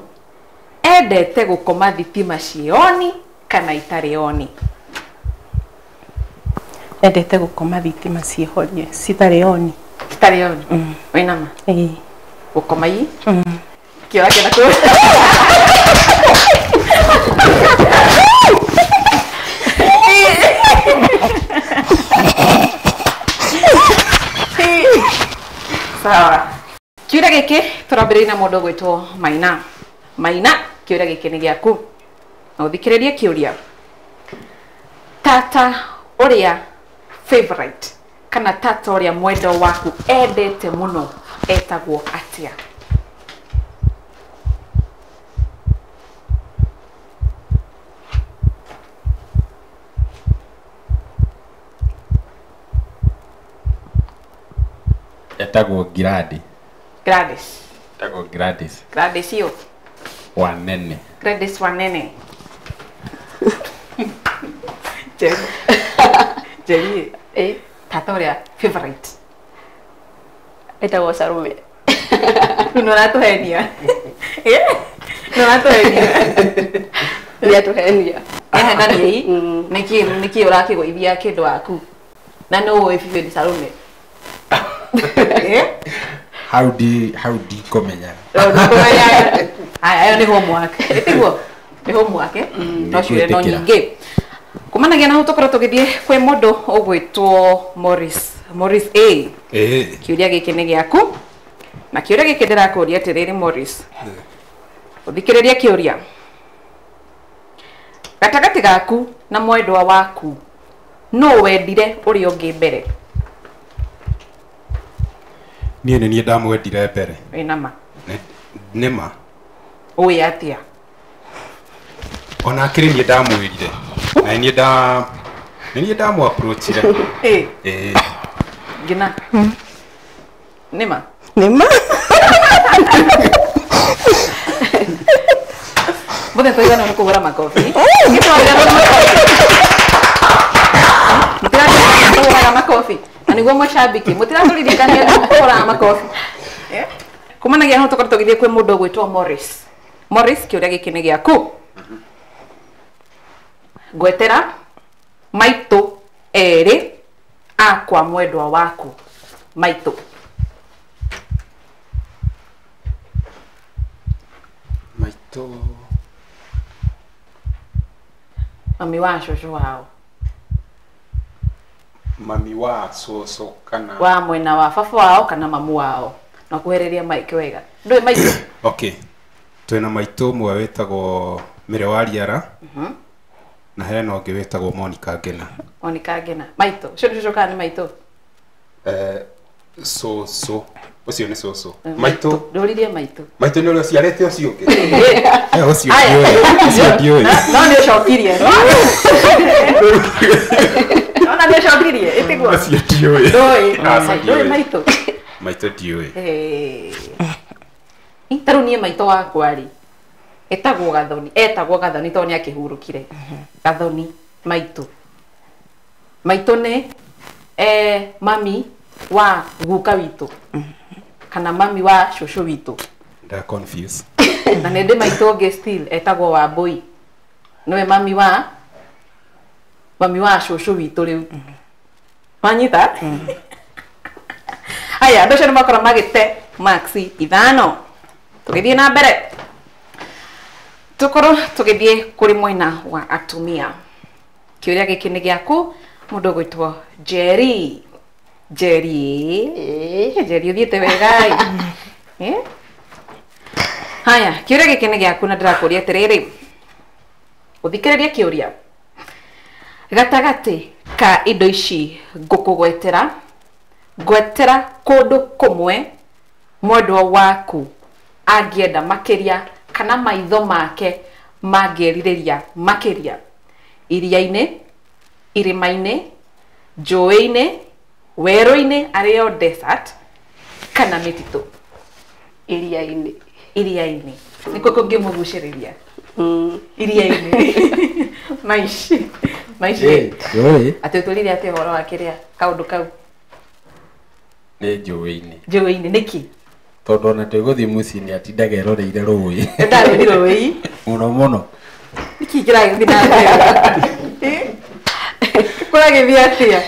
endete gũkoma thitima ciĩ oni kana itarĩ oni? Endete gũkoma thitima ciĩhorie citarĩ oni. Citarĩ oni. Wĩna ma? Ĩĩ. Gũkoma i? Kĩora kĩna kũ? Sawa. Kĩũria gĩkĩ tũrambĩrĩria na mũndũ ũgwĩtwo Maina. Maina, kĩũria gĩkĩ nĩ gĩaku. Na ũthikĩrĩrie kĩũria. Tata ũrĩa favorite kana tata ũrĩa mwendwa waku endete mũno etagwo atĩa? Etagwo Gladys. Gladys. Etagwo Gladys. Gladys yo. Wanene. Gladys Wanene. Jerry. Eh, tata ũrĩa favorite. Etagwo Salome. No ratuhenia. Eh? No ratuhenia. Nĩatũhenia. Nĩahenania. Nĩkĩ ũrakĩgũithia kĩndũ waku? Na no ũĩ biũ nĩ Salome. Eh? How do you komenya? Ndũkũmenya. Aya, ĩyo nĩ homework. Ĩtiguo? Nĩ homework, eh? No ciũria no nyingĩ. Kumanagia na hau tũkorwo tũgĩthiĩ kwĩ mũndũ ũgwĩtwo Morris. Morris A. Kĩũria gĩkĩ nĩ gĩaku. Na kĩũria gĩkĩ ndĩrakũria atĩrĩrĩ Morris. Ũthikĩrĩrie kĩũria. Gatagatĩ gaku na mwendwa waku, nũ wendire ũrĩa ũngĩ mbere? Niĩ nĩ niĩ ndamwendire mbere. Wĩna ma? Nĩ ma. Ũĩ atĩa? Ona akĩrĩ niĩ ndamwĩrire. Na niĩ nĩ niĩ ndamũ-approachire. Eh. Eh. Ngina. Nĩ ma? Nĩ ma. Mbona twaigana nĩ kũhũra makobi? Mũtirahũraga makobi. Na nĩguo mũcambiki, mũtiratũririkania nĩ kũhũraga makobi. Kumanagia hau tũkorwo tũgĩthiĩ kwĩ mũndũ ũgwĩtwo Morris. Morris, kĩũria gĩkĩ nĩ gĩaku. Ngwetera maitũ erĩ akwa mwendwa waku. Maitũ. Maitũ. Mami wa cũcũ wao. Mami wa cũcũ kana wa mwena wa baba wao kana mamu wao. Na kuhereria maiki wega. Ndũĩ maitũ? Okay. Twĩna maitũ ũmwe wĩtagwo Mĩre wa Riara. Na hena ũngĩ wĩtagwo Monica Ngena. Monica Ngena. Maitũ. Ũcio nĩ cũcũ kana nĩ maitũ? Cũcũ. Ũcio nĩ cũcũ. Maitũ. Ndũririe maitũ. Maitũ nĩ ũrĩa ũciarĩte ũcio ũngĩ. Ũcio ndiũĩ. Ũcio ndiũĩ. No nĩ ũcokirie. Ona nĩ ũcokirie, ĩtiguo? Ũcio ndiũĩ. Ndũĩ. Ndũĩ maitũ. Maitũ ndiũĩ. Ta rĩu niĩ maitũ wakwa rĩ, etagwo Gathoni, etagwo Gathoni tondũ nĩ akĩhurũkire. Gathoni maitũ. Maitũ nĩ mami wa guka witũ kana mami wa cũcũ witũ. Nda confuse. Na nĩ ndĩ maitũ ũngĩ still etagwo Wambũi. Nĩwe mami wa cũcũ witũ rĩu. Wanyita? Aya, andũ acio nĩ makorwo magĩte maxi 5. Tũgĩthiĩ na mbere. Tũkorwo tũgĩthiĩ kũrĩ mwena wa atumia. Kĩũria gĩkĩ nĩ gĩaku, mũndũ ũgwĩtwo Jerry. Jerry. Jerry ũthiĩte wega. Haya, kĩũria gĩkĩ nĩ gĩaku na ndĩrakũria atĩrĩrĩ. Ũthikĩrĩrie kĩũria. Gatagatĩ ka indo ici ngũkũgwetera, ngwetera kũndũ kũmwe mwendwa waku angĩenda makĩria kana maitho make mangĩrirĩria makĩria. Iria-inĩ, irĩma-inĩ, njũĩ-inĩ, werũ-inĩ arĩo desert kana mĩtitũ. Iria-inĩ. Iria-inĩ. Nĩkuo kũngĩmũgucĩrĩria. Iria-inĩ. Maici. Maici. Atĩ ũtũrire atĩa ũhoro wa kĩrĩa kaũndũ kau? Nĩ njũĩ-inĩ. Njũĩ-inĩ nĩkĩ? Tondũ ona twĩgũthiĩ mũciĩ nĩ atindaga eroreire rũĩ. Ndarũthi rũĩ. Mũno mũno. Nĩkĩ kĩragĩthiĩ na mbere? Kũragĩthiĩ atĩa?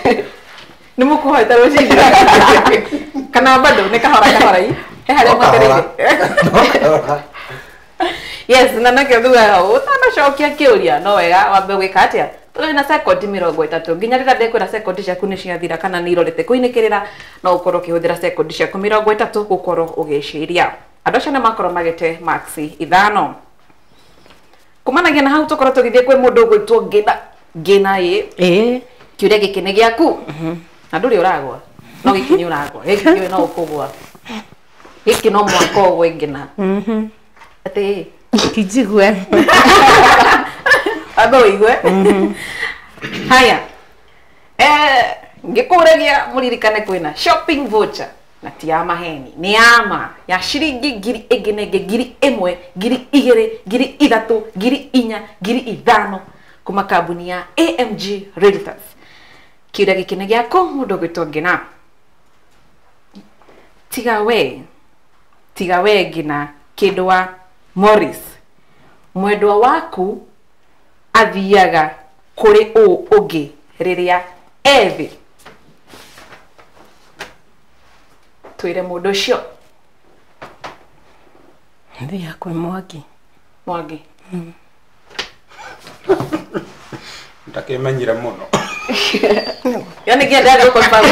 Nĩ mũkũhota rũcinĩ? Kana bado nĩ kahora kahora i? He harĩa mwetereire? Yes, na nakĩo thugaga ũtanacokia kĩũria no wega wambe gwĩka atĩa? Tũrĩ na sekondi 30 nginya rĩrĩa ndekwĩra sekondi ciaku nĩ ciathira kana nĩ irorete kũinĩkĩrĩra no ũkorwo ũkĩhũthĩra sekondi ciaku 30 gũkorwo ũgĩciria. Andũ acio nĩ makorwo magĩte maxi 5. Kumanagia na hau tũkorwo tũgĩthiĩ kwĩ mũndũ ũgwĩtwo Ngina. Ngina ĩ. Kĩũria gĩkĩ nĩ gĩaku. Na ndũrĩ ũragwa. No gĩkĩ nĩ ũragwa. Gĩkĩ kĩũĩ no ũkũgwa. Gĩkĩ no mwaka ũgwe Ngina. Atĩ Kijigue. Amba ũigue. Haya. Ngĩkũragia mũririkane kwĩna shopping voucher. Na ti ya maheni, nĩ ya ma ya ciringi ngiri ĩngĩ na ĩngĩ, 1000, 2000, 3000, 4000, 5000 kuma kambuni ya AMG Realtors. Kĩũria gĩkĩ nĩ gĩaku mũndũ ũgwĩtwo Ngina. Tiga we Ngina kĩndũ wa Morris, mwendwa waku athiaga kũrĩ ũ ũngĩ rĩrĩa ethĩ? Twĩre mũndũ ũcio. Thiaga kwĩ Mwangi. Mwangi. Ndakĩmenyire mũno. Yani kĩendaga gũconfirm.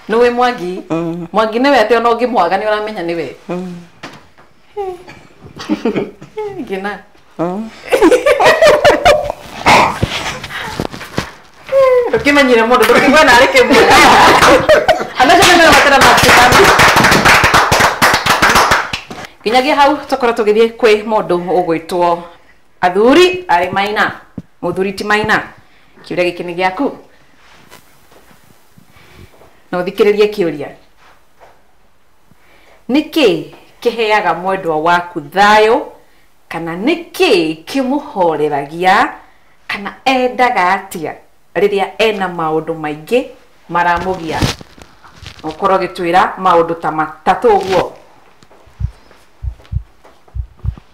Nĩwe Mwangi. Mwangi nĩwe atĩ ona ũngĩmwaga nĩ ũramenya nĩwe. Ngina. Ndũkĩmenyire mũndũ, ndũkĩigua narĩ kĩmwe. Andũ acio nĩmera matera matikana. Nginyagia hau tũkorwo tũgĩthiĩ kwĩ mũndũ ũgwĩtwo athuri arĩ Maina, mũthuri ti Maina. Kĩũria gĩkĩ nĩ gĩaku. Na ũthikĩrĩrie kĩũria. Nĩkĩ kĩheaga mwendwa waku thayũ, kana nĩkĩ kĩmũhoreragia, kana endaga atĩa rĩrĩa ena maũndũ maingĩ maramũgia? Ũkorwo ũgĩtwĩra maũndũ ta matatũ ũguo.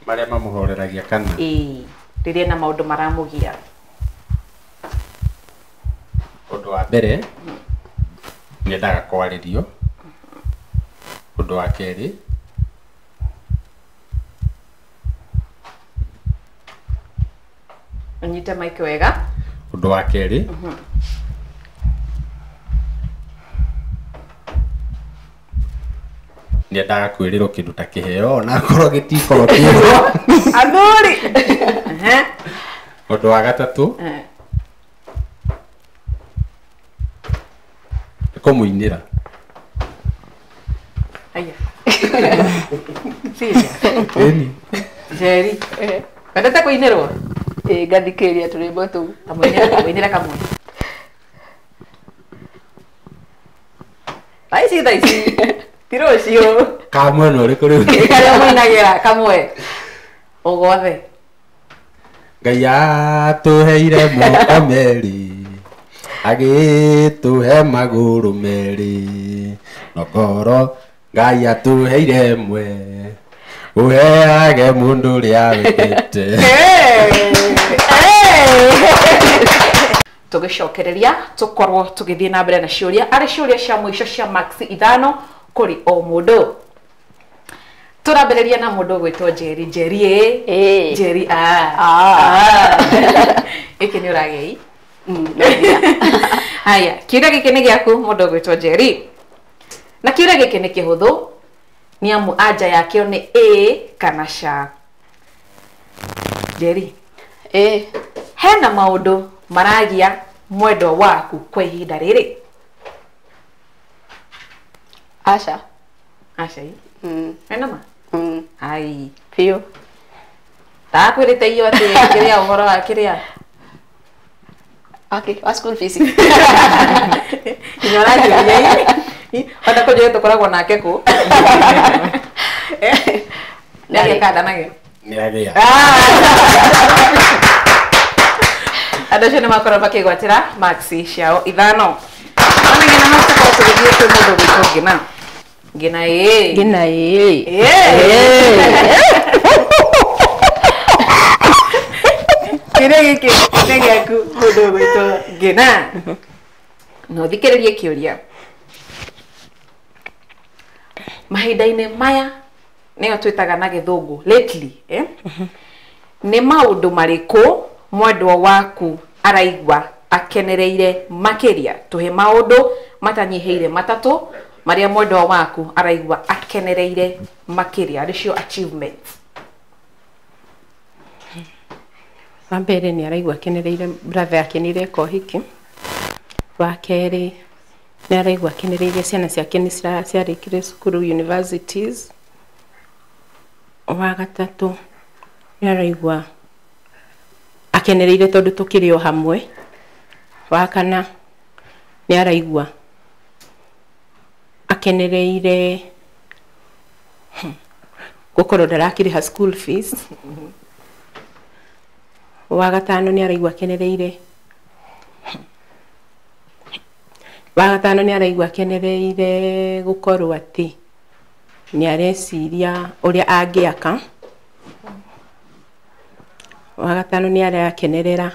Marĩa mamũhoreragia kana? Ĩĩ, rĩrĩa ena maũndũ maramũgia. Ũndũ wa mbere nĩendaga kwarĩrio. Ũndũ wa kerĩ ũnyite mic wega. Ũndũ wa kerĩ nĩendaga kwĩrĩrwo kĩndũ ta kĩheo onakorwo gĩtikorwo kĩho. Athuri. Ũndũ wa gatatũ nĩ kũmũinĩra. Aya. Serious. Ĩni. Njeri. Wendete kũinĩrwo? Ĩĩ, ngathikĩrĩria tũrwĩmbo tũu. Kamũinĩra kamwe. Thaa ici. Ti rũciũ. Ka mwena ũrĩkũ rĩu? Karĩa mũinagĩra kamwe. Ũgothe. Ngai atũheire moko merĩ, agĩtũhe magũrũ merĩ, no ngoro Ngai atũheire ĩmwe, ũheage mũndũ ũrĩa wendete. Tũgĩcokereria tũkorwo tũgĩthiĩ na mbere na ciũria, arĩ ciũria cia mũico cia max 5 kũrĩ o mũndũ. Tũrambĩrĩria na mũndũ ũgwĩtwo Njeri. Njeri ĩ. Njeri a. Gĩkĩ nĩ ũragei. Haya, kĩũria gĩkĩ nĩ gĩaku mũndũ ũgwĩtwo Njeri. Na kĩũria gĩkĩ nĩ kĩhũthũ, nĩ amu anja yakĩo nĩ ĩ kana ca. Njeri. Ĩ. Hena maũndũ maragia mwendwa waku kwa ihinda rĩrĩ? Aca. Aca ĩ? Hena ma? Ai. Biũ. Ndakwĩrĩte iyo atĩ kĩrĩa ũhoro wa kĩrĩa? Okay, wa school fees. Nginya ũranjũria ĩ? Ona kũnjũria tũkoragwo nake kũ? Nĩagĩa kana ndanagĩa? Nĩagĩa. Andũ acio nĩ makorwo makĩgwatĩra max ciao 5. Ona nginya hau tũkorwo tũgĩthiĩ kwĩ mũndũ ũgwĩtwo Ngina. Ngina ĩ. Ngina ĩ. Kĩũria gĩkĩ nĩ gĩaku mũndũ ũgwĩtwo Ngina. Na ũthikĩrĩrie kĩũria. Mahinda-inĩ maya nĩyo twĩtaga na gĩthũngũ lately, nĩ maũndũ marĩkũ mwendwa waku araigua akenereire makĩria? Tũhe maũndũ matanyihĩire matatũ marĩa mwendwa waku araigua akenereire makĩria, nĩcio achievements. Wa mbere nĩ araigua akenereire brother yake nĩ ireka ũhiki. Wa kerĩ nĩ araigua akenereire ciana ciake nĩ ciarĩkire cukuru universities. Wa gatatũ nĩ araigua Akenereire tondũ tũkĩrĩ o hamwe. Wa kana nĩ araigua akenereire gũkorwo ndarakĩrĩha school fees. Wa gatano nĩ araigua akenereire gũkorwo atĩ nĩ areciria ũrĩa angĩaka. Wa gatano nĩ arakenerera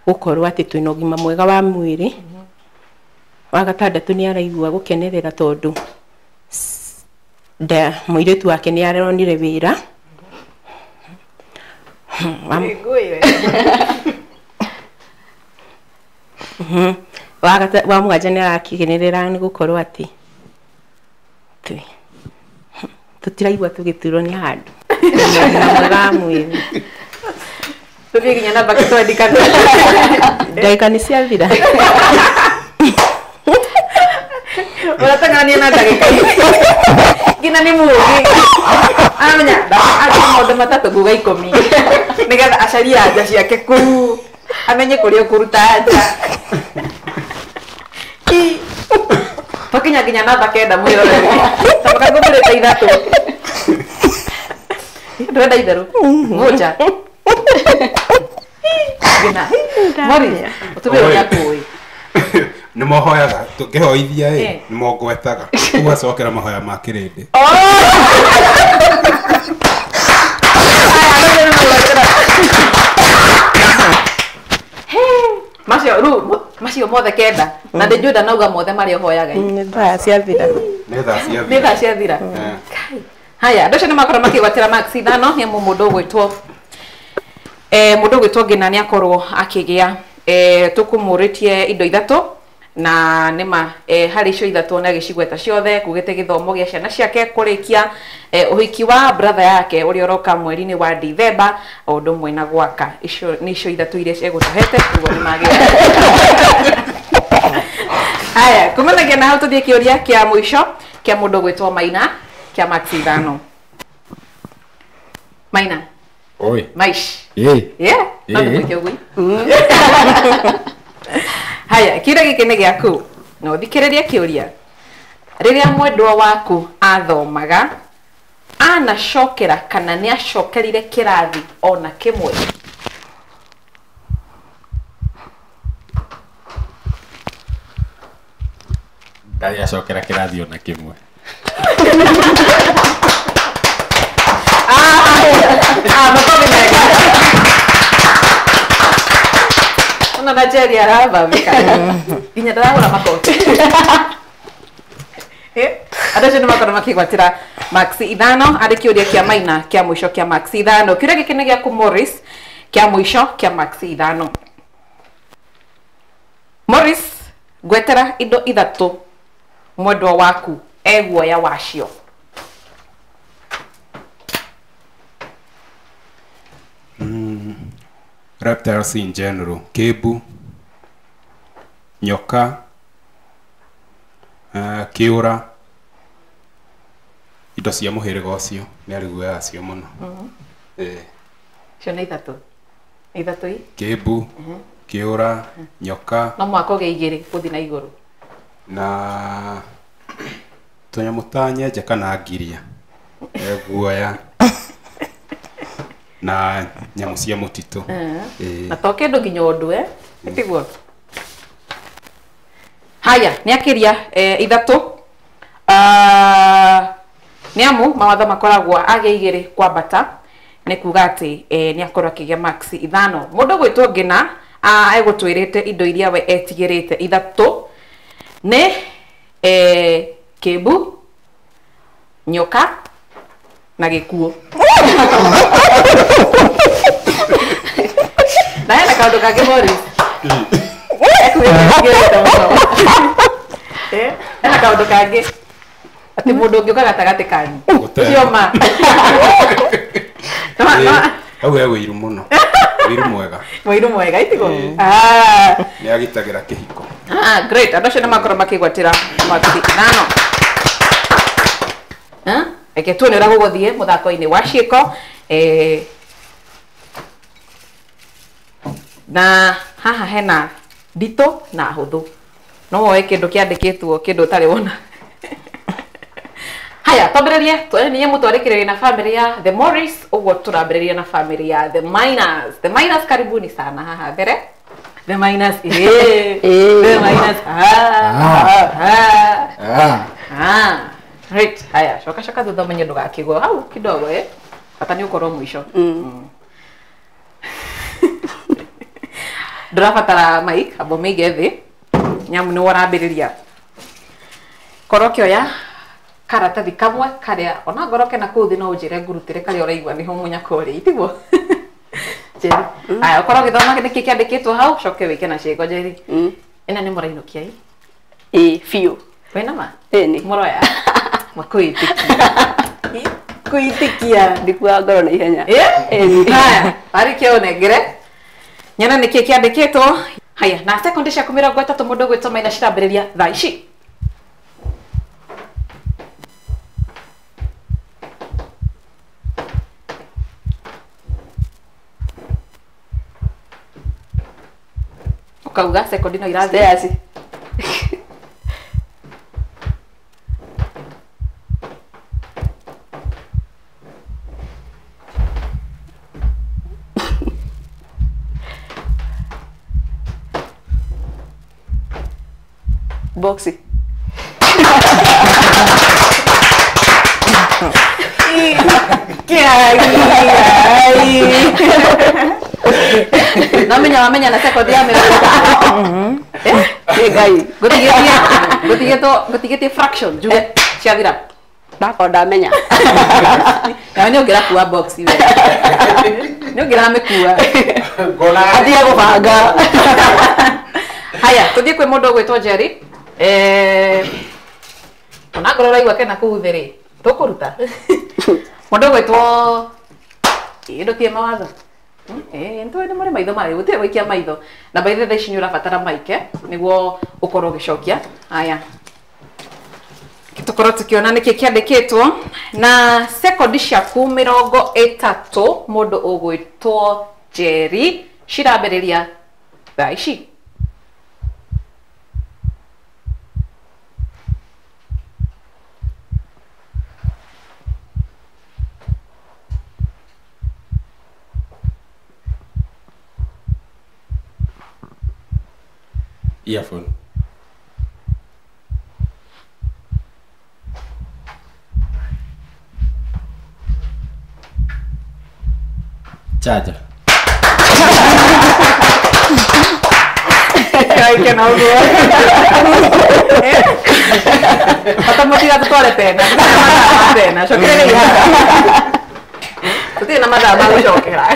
gũkorwo atĩ twĩna ũgima mwega wa mwĩrĩ. Wa gatandatũ nĩ araigua gũkenerera tondũ mũirĩtu wake nĩ aronire wĩra. Wa mũgwanja nĩ arakenerera nĩ gũkorwo atĩ tũtiraigua tũgĩturwo nĩ handũ. Mwega wa mwĩrĩ. Tũthiĩ nginya namba twandĩkane. Ndagĩka nĩ ciathira. Ũrateng'erania na ndagĩka nginya nĩ mũũgĩ. Aramenya andũ maũndũ matatũ nguga 10 nĩgetha acarie anja ciake kũu amenye kũrĩa ũkũruta anja. Twakinya nginya namba 9 mwĩroreri. Tamaka ngũmĩrĩte 3. Ndwenda itherũ. Ngũnja. Gina. Morris, ũtũmĩre ũrĩa kũĩ. Nĩ mohoyaga tũngĩhoithia ĩ nĩ mongwetaga ũguo acokera mahoya ma kĩrĩndĩ. Macio rĩu macio mothe 9 na ndĩnjũĩ ndanauga mothe marĩa ũhoyaga. Nĩ thaa ciathira. Nĩ thaa ciathira. Haya, andũ acio nĩ makorwo makĩgwatĩra marks 5 nĩ amu mũndũ ũgwĩtwo mũndũ ũgwĩtwo Ngina nĩ akorwo akĩgĩa tũkũmũrĩtie indo 3 na nĩma harĩ icio 3 nĩ agĩcigweta ciothe kugĩte gĩthomo gĩa ciana ciake kũrĩkia ũhiki wa brother yake ũrĩa ũroka mweri-inĩ wa Dithemba o ũndũ ũmwe na gwaka. Icio nĩ icio 3 iria egũtũhete koguo nĩ magĩa. Haya, kumanagia na hau tũthiĩ kĩũria kĩa mũico kĩa mũndũ ũgwĩtwo Maina kĩa marks 5. Maina. Oi. Maish. Yeah. Yeah. No ndũgwĩke ũguo. Haya, kĩũria gĩkĩ nĩ gĩaku. No thikĩrĩrie kĩũria. Rĩrĩa mwendwa waku athomaga anacokera kana nĩ acokerire kĩrathi ona kĩmwe? Ndarĩ acokera kĩrathi ona kĩmwe. Makofi mega. Ona na Jerry arabambĩka. Nginya ndarahũra makofi. Andũ acio nĩ makorwo makĩgwatĩra marks 5 arĩ kĩũria kĩa Maina kĩa mũico kĩa marks 5. Kĩũria gĩkĩ nĩ gĩaku Morris kĩa mũico kĩa marks 5. Morris, ngwetera indo 3 mwendwa waku eguoya wacio. Reptiles in general, kĩmbu, nyoka, kĩũra, indo cia mũhĩrĩga ũcio nĩ arĩ guoya wacio mũno. Icio nĩ 3. Nĩ 3 ii? Kĩmbu, kĩũra, nyoka. No mũhaka ũgĩe 2 gũthiĩ na igũrũ. Na tũnyamũ ta nyenje kana ngiria guoya na nyamũ cia mũtitũ. Na to kĩndũ nginya ũndũ tiguo? Haya, nĩ akĩria 3. Nĩ amu mawatho makoragwo agĩa 2 kwambata nĩ kuga atĩ nĩ akorwo akĩgĩa marks 5. Mũndũ ũgwĩtwo Ngina egũtwĩrĩte indo iria we etigĩrĩte 3 nĩ kĩmbu, nyoka na gĩkuũ. Na hena kaũndũ kangĩ Morris. Hena kaũndũ kangĩ atĩ mũndũ ũngĩũka gatagatĩ kanyu. Ũcio ma. Hau he wĩiru mũno. Wĩiru mwega. Wĩiru mwega itiguo? Nĩ agitagĩra kĩhiko. Great. Andũ acio nĩ makorwo makĩgwatĩra marks 5. Reke tuone ũrĩa gũgũthiĩ mũthako-inĩ wa ciĩko. Na haha hena nditũ na hũthũ. No woe kĩndũ kĩandĩkĩtwo kĩndũ ũtarĩ wona. Haya, twambĩrĩrie niĩ mũtwarĩkĩrĩria na family ya The Morris, ũguo tũrambĩrĩria na family ya The Miners. The Miners karibuni sana haha mbere. The Miners, The Miners, Right, haya, coka coka thutha ũmenye ndũgakĩgwo hau kidogo bata nĩ ũkorwo mũico. Ndũrabatara mic, amba ũmĩige thĩ nyamu nĩ warambĩrĩria. Korwo ũkĩoya karatathi kamwe karia ona ngoro kena kũu thĩ no ũnjĩre ngũrutĩre karĩa ũraigua nĩho mũnyaka ũrĩ, tiguo? Njeri. Aya, ũkorwo ũgĩthoma nĩkĩ kĩandĩkĩtwo hau, ũcoke wĩke na ciĩko, Njeri. Ĩna nĩ mũrainũkia ĩ? Ĩ, biũ. Wĩna ma? Ĩni. Mũroya? Makwĩtĩkia. Kwĩtĩkia. Ndikuaga ngoro na ihenya. Ĩni. Haya, warĩkia ũnengere. Nyona nĩkĩ kĩandĩkĩtwo. Haya, na sekondi ciaku 30 mũndũ ũgwĩtwo Maina cirambĩrĩria thaa ici. Ukauga sekondi no irathiĩ. Stairs. Boxy. Namenya wamenya na sekondi ya 30. Ngai. Gũtigĩtie fraction njuge ciathira. Ndakorwo ndamenya. Nawe nĩ ũngĩrakua box we. Nĩ ũngĩramĩkua. Athiĩ gũbanga. Haya, tũthiĩ kwĩ mũndũ ũgwĩtwo Jerry. Ona ngorwo ũraigua kena kũu thĩ rĩ, tũkũruta. Mũndũ ũgwĩtwo ndũtie mawatho. Nĩtũĩ nĩ mũrĩ maitho maraihu, gũtirĩ gũikia maitho. Na by the way thaa ici nĩ ũrabatara mic nĩguo ũkorwo ũgĩcokia. Haya. Tũkorwo tũkĩona nĩkĩ kĩandĩkĩtwo na sekondi ciaku 30 mũndũ ũgwĩtwo Jerry cirambĩrĩria thaa ici. Earphone. Charger. Kena ũguo. Bata mũtigatũtware tena. Tena, cokereria haha. Tũtirĩ na mathaa ma gũcokera.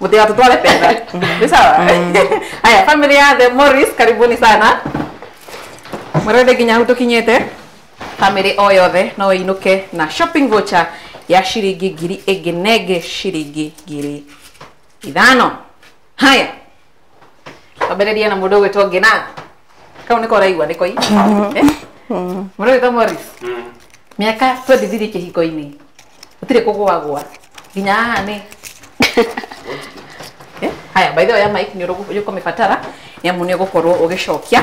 Mũtigatũtware tena. Nĩ sawa? Haya, family ya The Morris, karibuni sana. Mwĩrore nginya hau tũkinyĩte. Family o yothe no ĩinũke na shopping voucher ya ciringi 1000 ĩngĩ na ĩngĩ ciringi 5000. Haya. Twambĩrĩrie na mũndũ ũgwĩtwo Ngĩna. Kau nĩko ũraigua nĩko i. Mũndũ ũgwĩtwo Morris. Mĩaka 23 kĩhiko-inĩ. Gũtirĩ kũgũagũa. Nginya haha nĩ. Haya, by the way, mic nĩ ũkũmĩbatara nĩ amu nĩ ũgũkorwo ũgĩcokia.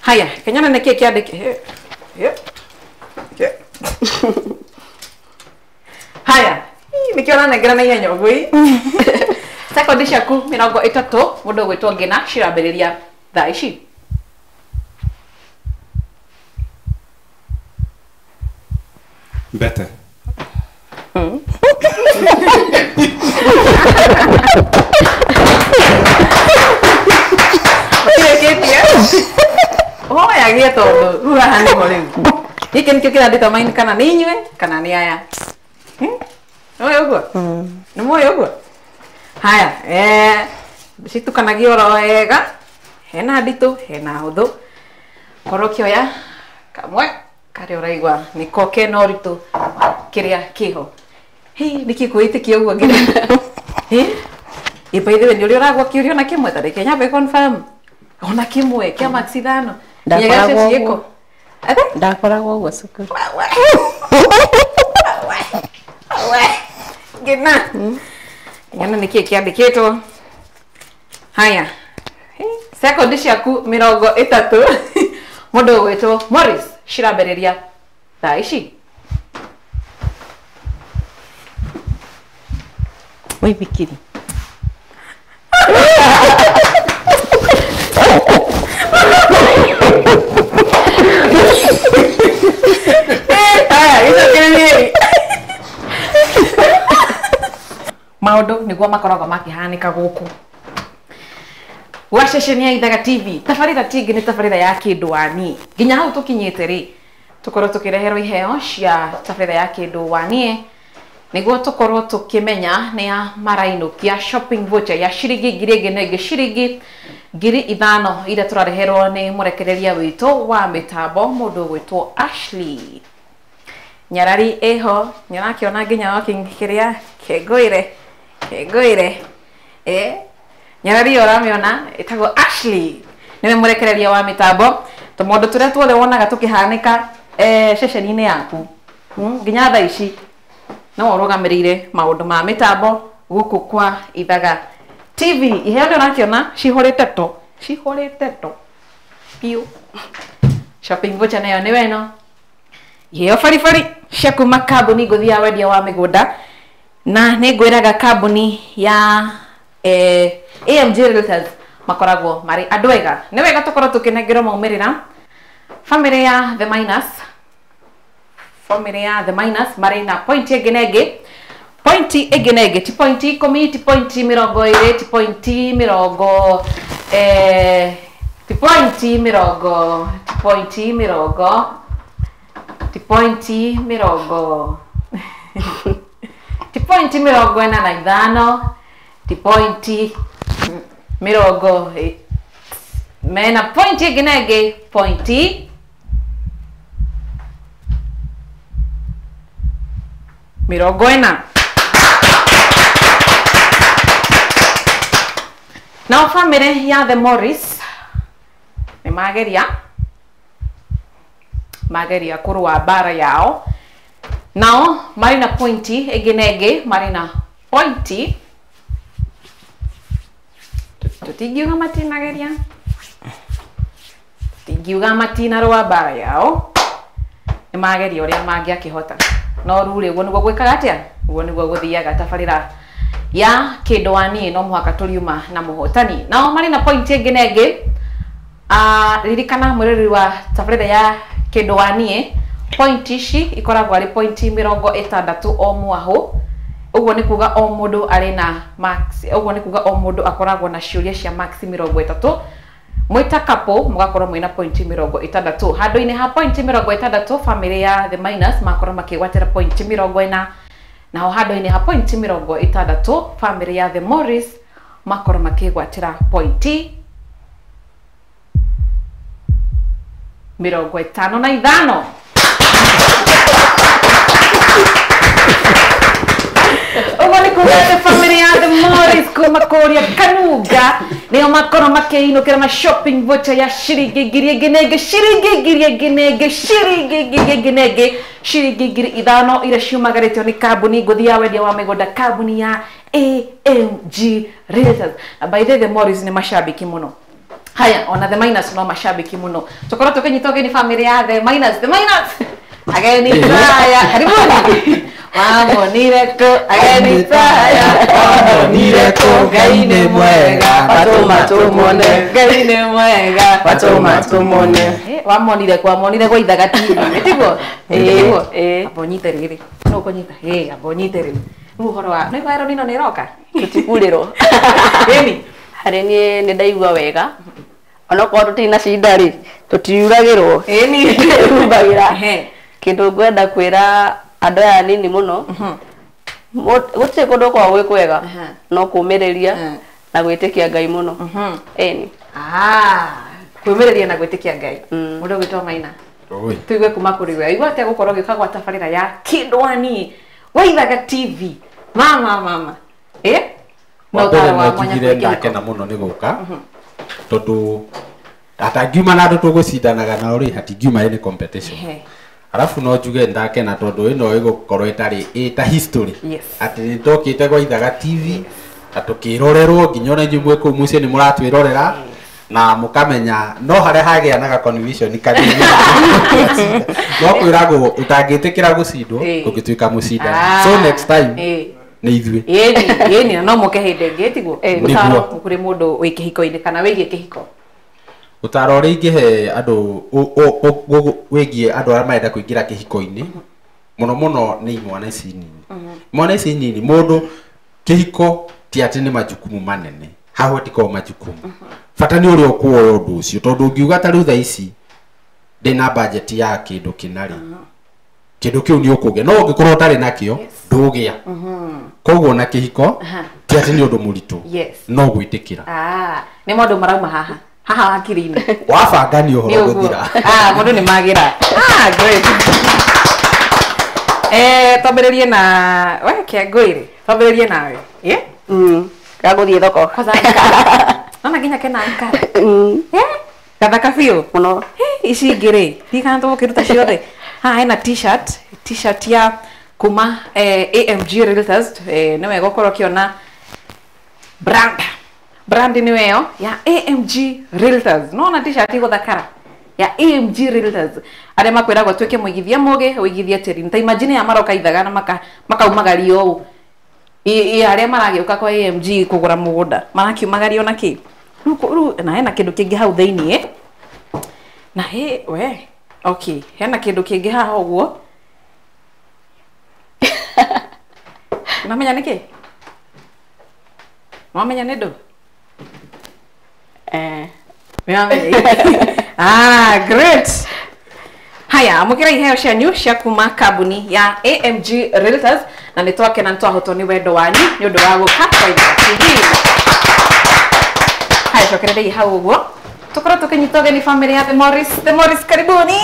Haya, kenyana nĩkĩ kĩandĩke. Haya, nĩkĩo ũranengera na ihenya ũguo ĩ. Sekondi ciaku 30 mũndũ ũgwĩtwo Ngĩna cirambĩrĩria thaa ici. Mbete. Matirĩkĩtie. Ũhoyagie tondũ rĩu haha nĩho rĩu. Gĩkĩ nĩkĩo kĩra determine kana nĩ inyuĩ kana nĩ aya. Nĩũĩ ũguo? Nĩ mũĩ ũguo? Haya, citukanagio oro wega. Hena nditũ, hena hũthũ. Korwo ũkĩoya kamwe karĩa ũraigua nĩko kena ũritũ kĩrĩa kĩho. Hĩ, nĩkĩ kwĩĩtĩkia ũguo nginya? Hĩ? Ĩ by the way nĩ ũrĩ ũragwa kĩũria ona kĩmwe ta reke nyambe confirm. Ona kĩmwe kĩa marks 5. Ndakoragwo ũguo. Ndakoragwo ũguo cukuru. Ngĩna. Nyona nĩkĩ kĩandĩkĩtwo. Haya. Sekondi ciaku 30 mundu ugwitwo Morris cirambĩrĩria thaa ici. Mũithikiri. Haya, gĩcokererie. Maũndũ nĩguo makoragwo makĩhanĩka gũkũ gwa ceceni ya Ithaga TV. Tabarĩra tingĩ nĩ tabarĩra ya kĩndũ waniĩ. Nginya hau tũkinyĩte rĩ, tũkorwo tũkĩreherwo iheo cia tabarĩra ya kĩndũ waniĩ nĩguo tũkorwo tũkĩmenya nĩ ya marainũkia shopping voucher ya ciringi 1,000 na ĩngĩ ciringi 5,000 iria tũrareherwo nĩ mũrekereria witũ wa mĩtambo mũndũ ũgwĩtwo Ashley. Nyarari ĩho, nĩũrakĩona nginya walking kĩrĩa kĩngũire kĩngũire. Nyarari ĩyo ũramĩona ĩtagwo Ashley, nĩwe mũrekereria wa mĩtambo. Tũmaũndũ tũrĩa tuothe wonaga tũkĩhanĩka ceceni-inĩ yaku nginya thaa ici no ũrũgamĩrĩire maũndũ ma mĩtambo gũkũ kwa Ithaga TV. Iheo nĩ ũrakĩona cihũrĩte to, cihũrĩte to biũ. Shopping voucher nayo nĩ weno. Iheo baribari cia kuma kambuni ngũthi ya wendia wa mĩgũnda, na nĩ ngwĩraga kambuni ya AMG Realtors makoragwo marĩ andũ ega. Nĩ wega tũkorwo tũkĩnengerwo maumĩrĩra. Family ya The Minus, family ya The Minus marĩ na point ĩngĩ na ĩngĩ, point ĩngĩ na ĩngĩ, ti point 10, ti point 20, ti point 20, ti point 20, ti point 20, ti point 20, ti point 45, ti point 20, mena point ĩngĩ na ĩngĩ, point 40. Nao family ya The Morris nĩ mageria kũrũa mbara yao. Nao marĩ na pointi ĩngĩ na ĩngĩ, marĩ na pointi tũtingiuga matinageria, tũtingiuga matinarũa mbara yao, nĩ mageria ũrĩa mangĩakĩhota. No rĩu rĩ, ũguo nĩguo gwĩkaga atĩa? Ũguo nĩguo gũthiaga tabarĩra ya kĩndũ waniĩ, no mũhaka tũriuma na mũhotani. Nao marĩ na pointi ĩngĩ na ĩngĩ. Ririkana mwĩroreri wa tabarĩra ya kĩndũ waniĩ, pointi ici ikoragwo arĩ pointi 60 o mwahũ. Ũguo nĩ kuga o mũndũ arĩ na max, ũguo nĩ kuga o mũndũ akoragwo na ciũria cia max 30. Mwĩta couple mũgakorwo mwĩna pointi 60. Handũ-inĩ ha pointi 60 family ya The Minus makorwo makĩgwatĩra pointi 40, naho handũ-inĩ ha pointi 60 family ya The Morris makorwo makĩgwatĩra pointi 55. Ũguo nĩ kuga atĩ family ya The Morris kuma kũrĩa Kanunga nĩo makorwo makĩinũkĩra na shopping voucher ya ciringi 1,000 na ĩngĩ, ciringi 1,000 na ĩngĩ, ciringi 1,000 na ĩngĩ, ciringi 5,000 iria ciumagarĩtio nĩ kambuni ngũthi ya wendia wa mĩgũnda, kambuni ya AMG Realtors. Na by the way, The Morris nĩ macambĩki mũno. Haya, ona The Minus no macambĩki mũno. Tũkorwo tũkĩnyita ũgeni family ya The Minus, The Minus ageni taya, karibuni. Wamonire kũ, ageni taya, wamonire kũ, Ngai nĩ mwega, watũma tũmone, Ngai nĩ mwega, watũma tũmone. Wamonire kũ, wamonire gwa Ithaga TV, tiguo? Tiguo? Amba ũnyite rĩrĩ, no ũkũnyita, amba ũnyite rĩu. Rĩu ũhoro wa, nĩ waigua ĩno nĩ ĩroka? Tũtikurĩrwo. Ĩni? Harĩ niĩ nĩ ndaigua wega. Onokorwo tũtirĩ na cinda rĩ, tũtiuragĩrwo. Ĩni. Tũhumbagĩra. Kĩndũ ngwenda kwĩra andũ aya nini mũno, gũtirĩ kũndũ kwao gwĩ kwega, no kũũmĩrĩria na gwĩtĩkia Ngai mũno. Ĩni. Kũũmĩrĩria na gwĩtĩkia Ngai. Mũndũ ũgwĩtwo Maina, tũigue kuma kũrĩ we. Aigua atĩa gũkorwo ũgĩũka gwa tabarĩra ya Kĩndũ Waniĩ wa Ithaga TV? Mama mama. Wa mbere no njugire ndakena mũno nĩ gũka, tondũ hatangiuma na andũ tũgũcindanaga nao rĩ, hatingiuma any competition. Arabu no njuge ndakena tondũ ĩno ĩgũkorwo ĩtarĩ ĩta history. Atĩ nĩndokĩte gwa Ithaga TV Na tukirorerwo nginya ona inyuĩ mwĩ kũu mũciĩ nĩ mũratwĩrorera na mũkamenya no harĩa hagĩa na ga-confusion kanini no kwĩragwo ũtangĩtĩkĩra gũcindwo ũngĩtuĩka mũcindani. So next time nĩ ithuĩ. Ĩni na no mũke hĩndĩ ĩngĩ tiguo. Ũtaro kũrĩ mũndũ wĩ kĩhiko-inĩ kana wĩgiĩ kĩhiko. Ũtaro ũrĩa ingĩhe andũ wĩgiĩ andũ arĩa marenda kũingĩra kĩhiko-inĩ mũno mũno nĩ imwana ici nini. Imwana ici nini mũndũ kĩhiko ti atĩ nĩ majukumu manene, haho tikoragwo majukumu. Bata nĩ ũrĩa ũkuoya ũndũ ũcio tondũ ũngiuga ta rĩu thaa ici ndĩna budget ya kĩndũ kĩna rĩ, kĩndũ kĩu nĩ ũkũgĩa, no ũngĩkorwo ũtarĩ nakĩo ndũgĩa. Koguo na kĩhiko ti atĩ nĩ ũndũ mũritũ, no gwĩtĩkĩra. Nĩ maũndũ marauma haha haha hakiri-inĩ wabanga nĩ ũhoro gũthira. Mũndũ nĩ magĩra. Great. Twambĩrĩrie na we Kĩangũĩ, twambĩrĩrie nawe. Gagũthiĩ thoko. Kwanza naona nginya kena ankara. Gathaka biũ mũno. Ici ingĩ rĩ, ndirikana tũgũkĩruta ciothe. Haha hena t-shirt ya kuma AMG Realtors. Nĩ wega ũkorwo ũkĩona brand nĩ weyo ya AMG Realtors. Nona t-shirt igũthakara ya AMG Realtors. Arĩa makwĩragwo tuĩke mũigithia mũgĩ, ũigithie tĩri. Ta imagine ya maroka ithaga na makaumagario ũũ. Arĩa maragĩũka kwa AMG kũgũra mũgũnda marakiumagario na kĩ? Rĩu na hena kĩndũ kĩngĩ hau thĩiniĩ. Na he we okay, hena kĩndũ kĩngĩ haha ũguo. Unamenya nĩkĩ? Wamenya nĩ ndũ? Great. Haya, amũkĩra iheo cianyu cia kuma kambuni ya AMG Realtors na nĩ twakena nĩ twahotwo nĩ wendo wanyu nĩ ũndũ wa gũka kwa Ithaga TV. Haya, cokererai hau ũguo. Tũkorwo tũkĩnyita ũgeni family ya The Morris. The Morris, karibuni.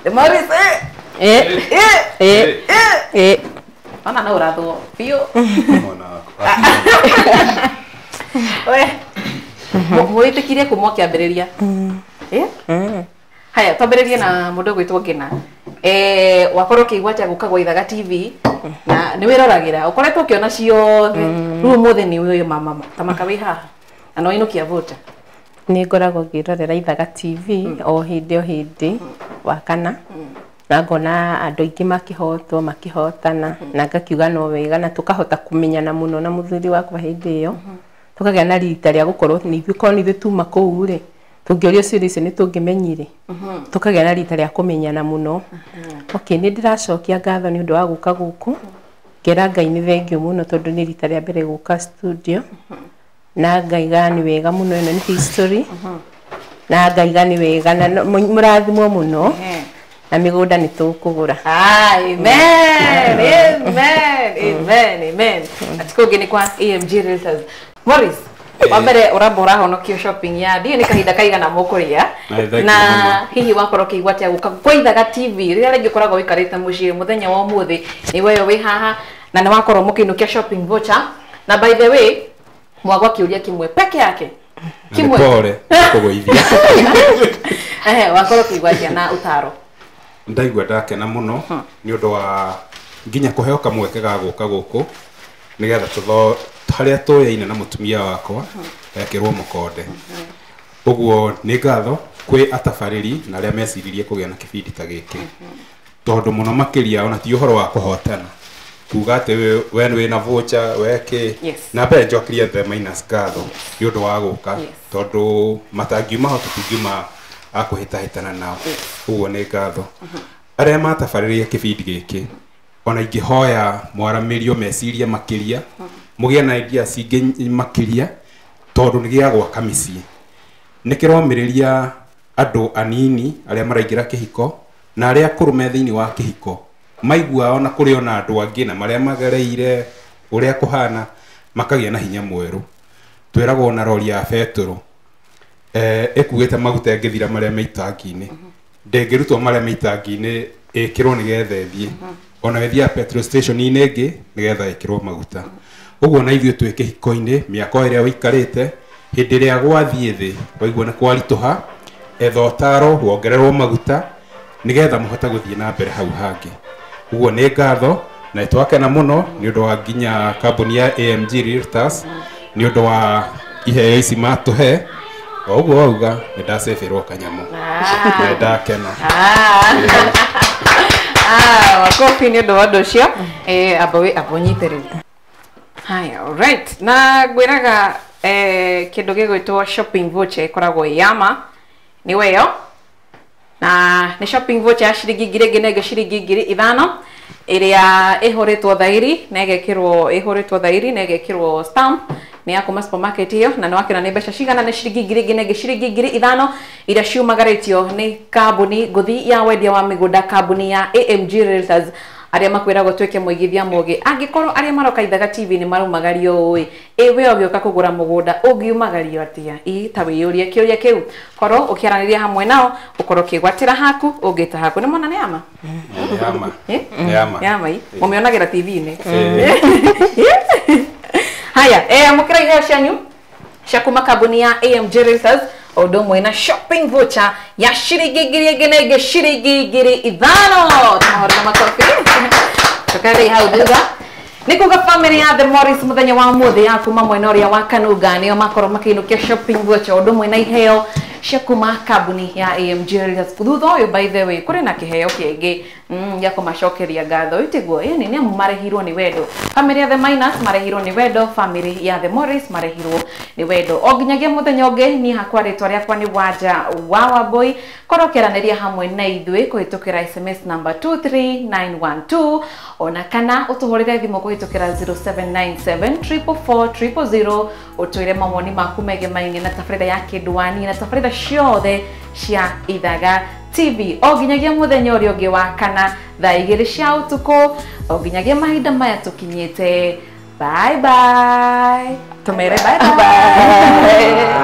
The Morris. Ona no ũrathwo biũ. We mwĩtĩkirie kuma ũkĩambĩrĩria. Haya, twambĩrĩrie na mũndũ ũgwĩtwo Ngina. Wakorwo ũkĩigua atĩa gũka gwa Ithaga TV na nĩ wĩroragĩra, ũkoretwo ũkĩona ciothe. Rĩu ũmũthĩ nĩ ũyũ mama ta maka wĩ haha na no wainũkia vota. Nĩ ngoragwo ngĩrorera Ithaga TV o hĩndĩ wa kana na ngona andũ aingĩ makĩhotwo makĩhotana na ngakiuga no wega na tũkahota kũmenyana mũno na mũthuri wakwa hĩndĩ ĩyo. Tũkagĩa na rita rĩa gũkorwo nĩ ithuĩ korwo nĩ ithuĩ tuma kũu rĩ, tũngĩũrio ciũria icio nĩ tũngĩmenyire. Tũkagĩa na rita rĩa kũmenyana mũno. Okay, nĩ ndĩracokia ngatho nĩ ũndũ wa gũka gũkũ. Ngera Ngai nĩ thengiũ mũno tondũ nĩ rita rĩa mbere gũka studio. Na ngaiga nĩ wega mũno, ĩno nĩ history. Na ngaiga nĩ wega na mũrathimwo mũno. Na mĩgũnda nĩ tũkũgũra. Amen. Amen. Amen. Amen. Atikũngĩ nĩ kwa AMG Realtors. Morris, wa mbere ũramba ũrahonokio shopping ya ndiĩ nĩ kahinda kaigana mũkũrĩa na hihi wakorwo ũkĩigua atĩa gũka kwa Ithaga TV rĩrĩa rĩngĩ ũkoragwo ũikarĩte mũciĩ mũthenya wa ũmũthĩ nĩ weyo wĩ haha na nĩ wakorwo mũkĩinũkia shopping voucher. Na by the way mwagwa kĩũria kĩmwe peke yake kĩmwe pole kũgũithia. Wakorwo ũkĩigua atĩa na ũtaro? Ndaigua ndakena mũno nĩ ũndũ wa nginya kũheo kamweke ga gũka gũkũ nĩgetha tũtho harĩa tũyaine na mũtumia wakwa ekĩrwo mũkonde. Ũguo nĩ ngatho kwĩ atabarĩri na arĩa meciririe kũgĩa na kĩbindi ta gĩkĩ tondũ mũno makĩria ona ti ũhoro wa kũhotana kuga atĩ we wĩna voucher wekĩ. Na mbere njokerie The Minus ngatho nĩ ũndũ wa gũka tondũ matangiuma ho tũtingiuma a kũhĩtahĩtana nao. Ũguo nĩ ngatho arĩa matabarĩrie kĩbindi gĩkĩ. Ona ingĩhoya mwaramĩrio meciria makĩria mũgĩe na ideas ingĩ makĩria tondũ nĩ gĩa gwaka mĩciĩ. Nĩ kĩromĩrĩria andũ anini arĩa maraingĩra kĩhiko na arĩa akũrũ me thĩinĩ wa kĩhiko maigua ona kũrĩ ona andũ angĩ na marĩa magereire ũrĩa kũhana makagĩa na hinya mwerũ. Twĩragwo na rori ya betũrũ ĩkuĩte maguta ĩngĩthira marĩa me itangi-inĩ, ndĩngĩrutwo marĩa me itangi-inĩ ĩkĩrwo nĩgetha ĩthiĩ, ona ĩthiaga petrol station-inĩ ĩngĩ nĩgetha ĩkĩrwo maguta. Ũguo na ithuĩ twĩ kĩhiko-inĩ mĩaka ĩrĩa ũikarĩte hĩndĩ ĩrĩa gwathiĩ thĩ waigua nĩ kwaritũha, etha ũtaro wongererwo maguta nĩgetha mũhote gũthiĩ na mbere hau hangĩ. Ũguo nĩ ngatho Na twakena muno ni undu wa nginya kambuni ya AMG Realtors ni undu wa iheo ici matuhe. O uguo wauga ni ndacebirwo kanyamu na ndakena. Makofi ni undu wa undu ucio. Amba unyite riu. Haya, alright. Na ngwiraga kindu gigwitwo shopping voucher ikoragwo yama ni weyo na ni shopping voucher ya ciringi 1000 na ciringi 5000 iria ihuritwo thairi na igekirwo ihuritwo thairi na igekirwo stamp ni ya kuma supermarket iyo na nwakina ni mbeca cigana ni ciringi 1000 na ciringi 5000 iria ciumagaritio ni kambuni nguthi ya wendia wa migunda kambuni ya AMG Realtors aria makwiragwo twike muigithia mugi angikorwo aria maroka Ithaga TV ni marumagario ui we ũgĩũka kũgũra mũgũnda ũngiumagario atia ĩ ta wĩyũrie kĩũria kĩu korwo ũkĩaranĩria hamwe nao ũkorwo ũkĩgwatĩra haku ũngĩta haku nĩ mona nĩ ama nĩ ama nĩ ama mũmĩonagĩra TV-inĩ. Haya, amũkĩra iheo cianyu cia kuma kambuni ya AMG Realtors ũndũ ũmwe na shopping voucher ya ciringi 1000 na ĩngĩ ciringi 5000. Tũmahũrĩre makobi. Tũkarĩ hau thutha. Nĩ kuga family ya The Morris muthenya wa ũmũthĩ ya kuma mwena ũrĩa wa Kanunga nĩo makorwo makĩinũkia shopping voucher ũndũ ũmwe na iheo cia kuma kambuni ya AMG Realtors. Thutha ũyũ by the way kũrĩ na kĩheo kĩngĩ gĩa kũmacokeria ngatho itiguo ĩni nĩ amu marehirwo nĩ wendo. Family ya The Minus marehirwo nĩ wendo, family ya The Morris marehirwo nĩ wendo. O nginyagia mũthenya ũngĩ niĩ hakwa rĩtwa rĩakwa nĩ Wanja wa Wambui. Korwo ũkĩaranĩria hamwe na ithuĩ kũhĩtũkĩra SMS number 23912 ona kana ũtũhũrĩre thimũ kũhĩtũkĩra 0797 444 000 ũtwĩre mawoni maku megemainie na tabarĩra ya Kĩndũ wa Niĩ na tabarĩra ciothe cia Ithaga TV o nginyagia mũthenya ũrĩa ũngĩ wa kana thaa 2 cia ũtukũ o nginyagia mahinda maya tũkinyĩte. Bye bye. Tũmere bye bye.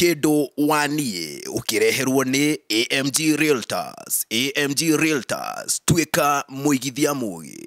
Kĩndũ wa Niĩ ũkĩreherwo nĩ AMG Realtors. AMG Realtors, tuĩka mũigithia mũgĩ.